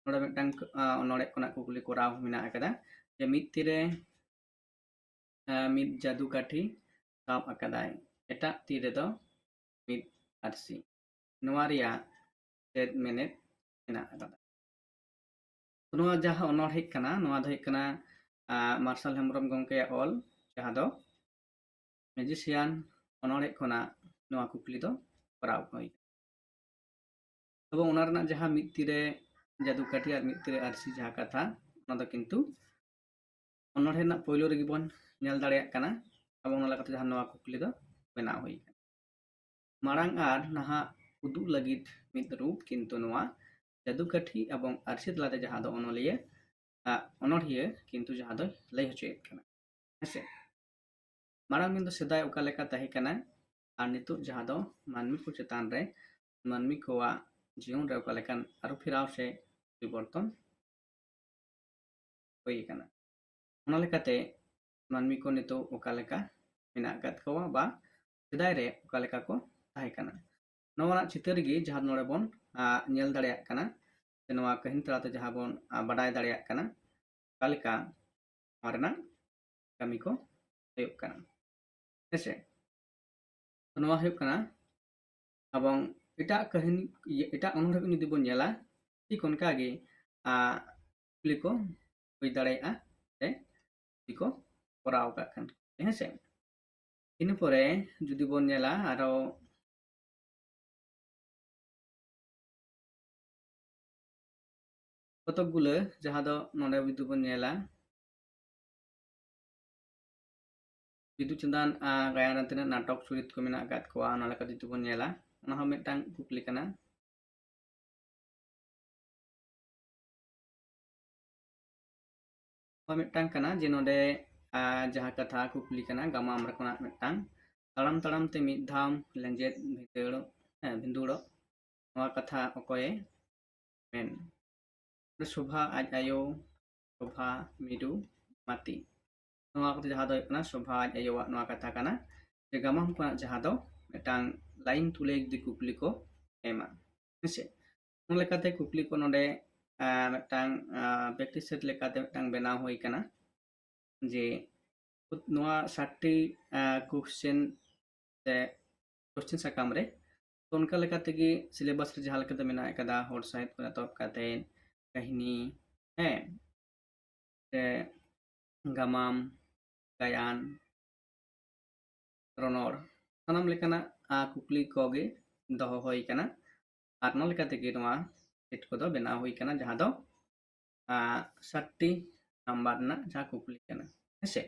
ᱱᱚᱰᱮ ᱢᱤᱫᱴᱟᱝ, ᱟᱸ, ᱚᱱᱚᱲᱦᱮ ᱠᱷᱚᱱᱟᱜ ᱠᱩᱠᱞᱤ ᱠᱚᱨᱟᱣ ᱢᱮᱱᱟᱜ ᱟᱠᱟᱫᱟ, ᱡᱮ ᱢᱤᱫ ᱛᱤᱨᱮ, ᱟᱸ, ᱢᱤᱫ ᱡᱟᱹᱫᱩ ᱠᱟᱹᱴᱷᱤ ᱥᱟᱵ ᱟᱠᱟᱫᱟᱭ, ᱮᱴᱟᱜ ᱛᱤ ᱨᱮᱫᱚ ᱢᱤᱫ ᱟᱹᱨᱥᱤ᱾ ᱱᱚᱣᱟ ᱨᱮᱭᱟᱜ ᱪᱮᱫ ᱢᱮᱱᱮᱫ ᱢᱮᱱᱟᱜ ᱟᱠᱟᱫᱟ? ᱛᱚ, ᱱᱚᱣᱟ ᱡᱟᱦᱟᱸ ᱚᱱᱚᱬᱦᱮ ᱠᱟᱱᱟ, ᱱᱚᱣᱟ ᱫᱚ ᱦᱩᱭᱩᱜ ᱠᱟᱱᱟ, ᱟᱸ, ᱢᱟᱨᱥᱟᱞ ᱦᱮᱢᱵᱨᱚᱢ ᱜᱚᱢᱠᱮᱭᱟᱜ ᱚᱞ, ᱡᱟᱦᱟᱸ ᱫᱚ ᱢᱮᱡᱤᱥᱤᱭᱟᱱ ᱚᱱᱚᱬᱦᱮ ᱠᱷᱚᱱᱟᱜ ᱱᱚᱣᱟ ᱠᱩᱠᱞᱤ ᱫᱚ ᱠᱚᱨᱟᱣ ᱦᱩᱭ ᱠᱟᱱᱟ᱾ ᱮᱵᱚᱝ ᱚᱱᱟ ᱨᱮᱱᱟᱜ ᱡᱟᱦᱟᱸ ᱢᱤᱫ ᱛᱤᱨᱮ ᱡᱟᱹᱫᱩ ᱠᱟᱹᱴᱷᱤ ᱟᱨ ᱢᱤᱫ ᱛᱤᱨᱮ ᱟᱹᱨᱥᱤ ᱡᱟᱦᱟᱸ ᱠᱟᱛᱷᱟ, ᱚᱱᱟ ᱫᱚ ᱠᱤᱱᱛᱩ ᱚᱱᱚᱬᱦᱮ ᱨᱮᱱᱟᱜ ᱯᱳᱭᱞᱳ ᱨᱮᱜᱮ ᱵᱚᱱ ᱧᱮᱞ ᱫᱟᱲᱮᱭᱟᱜ ᱠᱟᱱᱟ᱾ ᱮᱵᱚᱝ ᱚᱱᱟ ᱞᱮᱠᱟᱛᱮ ᱡᱟᱦᱟᱸ ᱱᱚᱣᱟ ᱠᱩᱠᱞᱤ ᱫᱚ ᱵᱮᱱᱟᱣ ᱦᱩᱭ ᱠᱟᱱᱟ᱾ ᱢᱟᱲᱟᱝ ᱟᱨ ᱱᱟᱦᱟᱜ ᱩᱫᱩᱜ ᱞᱟᱹᱜᱤᱫ ᱢᱤᱫ ᱨᱩᱯ, ᱠᱤᱱᱛᱩ ᱱᱚᱣᱟ ᱡᱟᱹᱫᱩ ᱠᱟᱹᱴᱷᱤ ᱮᱵᱚᱝ ᱟᱹᱨᱥᱤ ᱛᱟᱞᱟᱛᱮ ᱡᱟᱦᱟᱸ ᱫᱚ ᱚᱱᱚᱞᱤᱭᱟᱹ, ᱟ, ᱚᱱᱚᱬᱦᱤᱭᱟᱹ ᱠᱤᱱᱛᱩ ᱡᱟᱦᱟᱸ ᱫᱚᱭ ᱞᱟᱹᱭ ᱦᱚᱪᱚᱭᱮᱫ ᱠᱟᱱᱟ᱾ ᱦᱮᱸᱥᱮ? ᱢᱟᱲᱟᱝ ᱢᱮᱱᱫᱚ ᱥᱮᱫᱟᱭ ᱚᱠᱟ ᱞᱮᱠᱟ ᱛᱟᱦᱮᱸ ᱠᱟᱱᱟ ᱟᱨ ᱱᱤᱛᱚᱜ ᱡᱟᱦᱟᱸ ᱫᱚ ᱢᱟᱹᱱᱢᱤ ᱠᱚ ᱪᱮᱛᱟᱱ ᱨᱮ, ᱢᱟᱹᱱᱢᱤ ᱠᱚᱣᱟᱜ ᱡᱤᱭᱚᱱ ᱨᱮ ᱚᱠᱟ ᱞᱮᱠᱟᱱ ᱟᱹᱨᱩ ᱯᱷᱮᱨᱟᱣ ᱥᱮ ᱯᱚᱨᱤᱵᱚᱨᱛᱚᱱ ᱦᱩᱭ ᱟᱠᱟᱱᱟ᱾ ᱚᱱᱟ ᱞᱮᱠᱟᱛᱮ ᱢᱟᱹᱱᱢᱤ ᱠᱚ ᱱᱤᱛᱚᱜ ᱚᱠᱟ ᱞᱮᱠᱟ ᱢᱮᱱᱟᱜ ᱟᱠᱟᱫ ᱠᱚᱣᱟ ᱵᱟ ᱥᱮᱫᱟᱭ ᱨᱮ ᱚᱠᱟ ᱞᱮᱠᱟ ᱠᱚ ᱛᱟᱦᱮᱸ ᱠᱟᱱᱟ, ᱱᱚᱣᱟ ᱨᱮᱱᱟᱜ ᱪᱤᱛᱟᱹᱨ ᱜᱮ ᱡᱟᱦᱟᱸ ᱱᱚᱰᱮ ᱵᱚᱱ, ᱟ, ᱧᱮᱞ ᱫᱟᱲᱮᱭᱟᱜ ᱠᱟᱱᱟ, ᱥᱮ ᱱᱚᱣᱟ ᱠᱟᱹᱦᱱᱤ ᱛᱟᱞᱟᱛᱮ ᱡᱟᱦᱟᱸ ᱵᱚᱱ, ᱟ, ᱵᱟᱰᱟᱭ ᱫᱟᱲᱮᱭᱟᱜ ᱠᱟᱱᱟ, ᱚᱠᱟ ᱞᱮᱠᱟ ᱱᱚᱣᱟ ᱨᱮᱱᱟᱜ ᱠᱟᱹᱢᱤ ᱠᱚ ᱦᱩᱭᱩᱜ ᱠᱟᱱᱟ᱾ ᱦᱮᱸᱥᱮ? ᱱᱚᱣᱟ ᱦᱩᱭᱩᱜ ᱠᱟᱱᱟ, ᱮᱵᱚᱝ ᱮᱴᱟᱜ ᱠᱟᱹᱦᱱᱤ, ᱤᱭᱟᱹ, ᱮᱴᱟᱜ ᱚᱱᱚᱬᱦᱮ ᱠᱚ ᱡᱩᱫᱤ ᱵᱚᱱ ᱧᱮᱞᱟ, ᱴᱷᱤᱠ ᱚᱱᱠᱟᱜᱮ, ᱟ, ᱠᱩᱠᱞᱤ ᱠᱚ ᱦᱩᱭ ᱫᱟᱲᱮᱭᱟᱜᱼᱟ, ᱥᱮ ᱡᱩᱫᱤ ᱠᱚ ᱠᱚᱨᱟᱣ ᱟᱠᱟᱫ ᱠᱷᱟᱱ, ᱦᱮᱸᱥᱮ? ᱤᱱᱟᱹ ᱯᱚᱨᱮ ᱡᱩᱫᱤ ᱵᱚᱱ ᱧᱮᱞᱟ ᱟᱨᱚ ᱠᱚᱛᱚᱠ ᱜᱩᱞᱟᱹ, ᱡᱟᱦᱟᱸ ᱫᱚ ᱱᱚᱰᱮ ᱡᱩᱫᱤ ᱵᱚᱱ ᱧᱮᱞᱟ, ᱵᱤᱫᱩ ᱪᱟᱸᱫᱟᱱ, ᱟ, ᱜᱟᱭᱟᱱ ᱨᱮ ᱛᱤᱱᱟᱹᱜ ᱱᱟᱴᱚᱠ ᱪᱩᱨᱤᱛ ᱠᱚ ᱢᱮᱱᱟᱜ ᱟᱠᱟᱫ ᱠᱚᱣᱟ, ᱚᱱᱟ ᱞᱮᱠᱟ ᱡᱩᱫᱤ ᱵᱚᱱ ᱧᱮᱞᱟ, ᱚᱱᱟ ᱦᱚᱸ ᱢᱤᱫᱴᱟᱝ ᱠᱩᱠᱞᱤ ᱠᱟᱱᱟ᱾ ᱱᱚᱣᱟ ᱢᱤᱫᱴᱟᱝ ᱠᱟᱱᱟ ᱡᱮ ᱱᱚᱰᱮ, ᱟ, ᱡᱟᱦᱟᱸ ᱠᱟᱛᱷᱟ ᱠᱩᱠᱞᱤ ᱠᱟᱱᱟ, ᱜᱟᱢᱟᱢ ᱨᱮ ᱠᱷᱚᱱᱟᱜ ᱢᱤᱫᱴᱟᱝ, ᱛᱟᱲᱟᱢ ᱛᱟᱲᱟᱢ ᱛᱮ ᱢᱤᱫ ᱫᱷᱟᱣ ᱞᱮᱸᱡᱮᱫ ᱵᱷᱤᱸᱫᱟᱹᱲ, ᱦᱮᱸ, ᱵᱷᱤᱸᱫᱩᱲᱚᱜ, ᱱᱚᱣᱟ ᱠᱟᱛᱷᱟ ᱚᱠᱚᱭᱮ ᱢᱮᱱ? ᱥᱳᱵᱷᱟ ᱟᱡ ᱟᱭᱳ, ᱥᱳᱵᱷᱟ, ᱢᱤᱨᱩ, ᱢᱟᱹᱛᱤ᱾ ᱱᱚᱣᱟ ᱠᱚᱫᱚ ᱡᱟᱦᱟᱸ ᱫᱚ ᱦᱩᱭᱩᱜ ᱠᱟᱱᱟ ᱥᱳᱵᱷᱟ ᱟᱡ ᱟᱭᱳᱣᱟᱜ ᱱᱚᱣᱟ ᱠᱟᱛᱷᱟ ᱠᱟᱱᱟ ᱡᱮ ᱜᱟᱢᱟᱢ ᱠᱷᱚᱱᱟᱜ ᱡᱟᱦᱟᱸ ᱫᱚ ᱢᱤᱫᱴᱟᱝ line ᱛᱩᱞᱟᱹ ᱡᱩᱫᱤ ᱠᱩᱠᱞᱤ ᱠᱚ ᱮᱢᱟ, ᱦᱮᱸᱥᱮ? ᱚᱱᱟ ᱞᱮᱠᱟᱛᱮ ᱠᱩᱠᱞᱤ ᱠᱚ ᱱᱚᱰᱮ, ᱟ, ᱢᱤᱫᱴᱟᱝ, ᱟ, practice set ᱞᱮᱠᱟᱛᱮ ᱢᱤᱫᱴᱟᱝ ᱵᱮᱱᱟᱣ ᱦᱩᱭ ᱠᱟᱱᱟ ᱡᱮ ᱱᱚᱣᱟ ᱥᱟᱛᱴᱤ, ᱟ, question ᱥᱮ question ᱥᱟᱠᱟᱢ ᱨᱮ ᱛᱚ ᱚᱱᱠᱟ ᱞᱮᱠᱟ ᱛᱮᱜᱮ syllabus ᱨᱮ ᱡᱟᱦᱟᱸ ᱞᱮᱠᱟ ᱫᱚ ᱢᱮᱱᱟᱜ ᱟᱠᱟᱫᱟ, ᱦᱚᱲ ᱥᱟᱶᱦᱮᱫ ᱠᱷᱚᱱ ᱮᱛᱚᱦᱚᱵ ᱠᱟᱛᱮ ᱠᱟᱹᱦᱱᱤ, ᱦᱮᱸ, ᱥᱮ ᱜᱟᱢᱟᱢ, ᱜᱟᱭᱟᱱ, ᱨᱚᱱᱚᱲ, ᱥᱟᱱᱟᱢ ᱞᱮᱠᱟᱱᱟᱜ ᱟᱸ, ᱠᱩᱠᱞᱤ ᱠᱚᱜᱮ ᱫᱚᱦᱚ ᱦᱩᱭ ᱠᱟᱱᱟ᱾ ᱟᱨ ᱚᱱᱟ ᱞᱮᱠᱟ ᱛᱮᱜᱮ ᱱᱚᱣᱟ set ᱠᱚᱫᱚ ᱵᱮᱱᱟᱣ ᱦᱩᱭ ᱠᱟᱱᱟ, ᱡᱟᱦᱟᱸ ᱫᱚ ᱟᱸ, ᱥᱟᱛᱴᱤ ᱱᱟᱢᱵᱟᱨ ᱨᱮᱱᱟᱜ ᱡᱟᱦᱟᱸ ᱠᱩᱠᱞᱤ ᱠᱟᱱᱟ, ᱦᱮᱸᱥᱮ?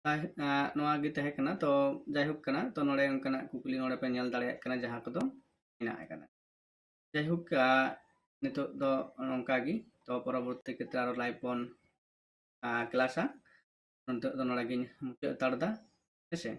ᱛᱟᱦᱮ-, ᱟᱸ, ᱱᱚᱣᱟ ᱜᱮ ᱛᱟᱦᱮᱸ ᱠᱟᱱᱟ᱾ ᱛᱚ ᱡᱟᱭᱦᱳᱠ ᱠᱟᱱᱟ, ᱛᱚ ᱱᱚᱰᱮ ᱚᱱᱠᱟᱱᱟᱜ ᱠᱩᱠᱞᱤ ᱱᱚᱰᱮ ᱯᱮ ᱧᱮᱞ ᱫᱟᱲᱮᱭᱟᱜ ᱠᱟᱱᱟ, ᱡᱟᱦᱟᱸ ᱠᱚᱫᱚ ᱢᱮᱱᱟᱜ ᱟᱠᱟᱫᱟ᱾ ᱡᱟᱭᱦᱳᱠ, ᱟᱸ, ᱱᱤᱛᱚᱜ ᱫᱚ ᱱᱚᱝᱠᱟ ᱜᱮ, ᱛᱚ ᱯᱚᱨᱚᱵᱚᱨᱛᱤ ᱠᱷᱮᱛᱨᱮ ᱟᱨᱚ live ᱵᱚᱱ, ᱟᱸ, ᱠᱞᱟᱥᱟ᱾ ᱱᱤᱛᱚᱜ ᱫᱚ ᱱᱚᱰᱮ ᱜᱤᱧ ᱢᱩᱪᱟᱹᱫ ᱦᱟᱛᱟᱲ ᱮᱫᱟ, ᱦᱮᱸᱥᱮ?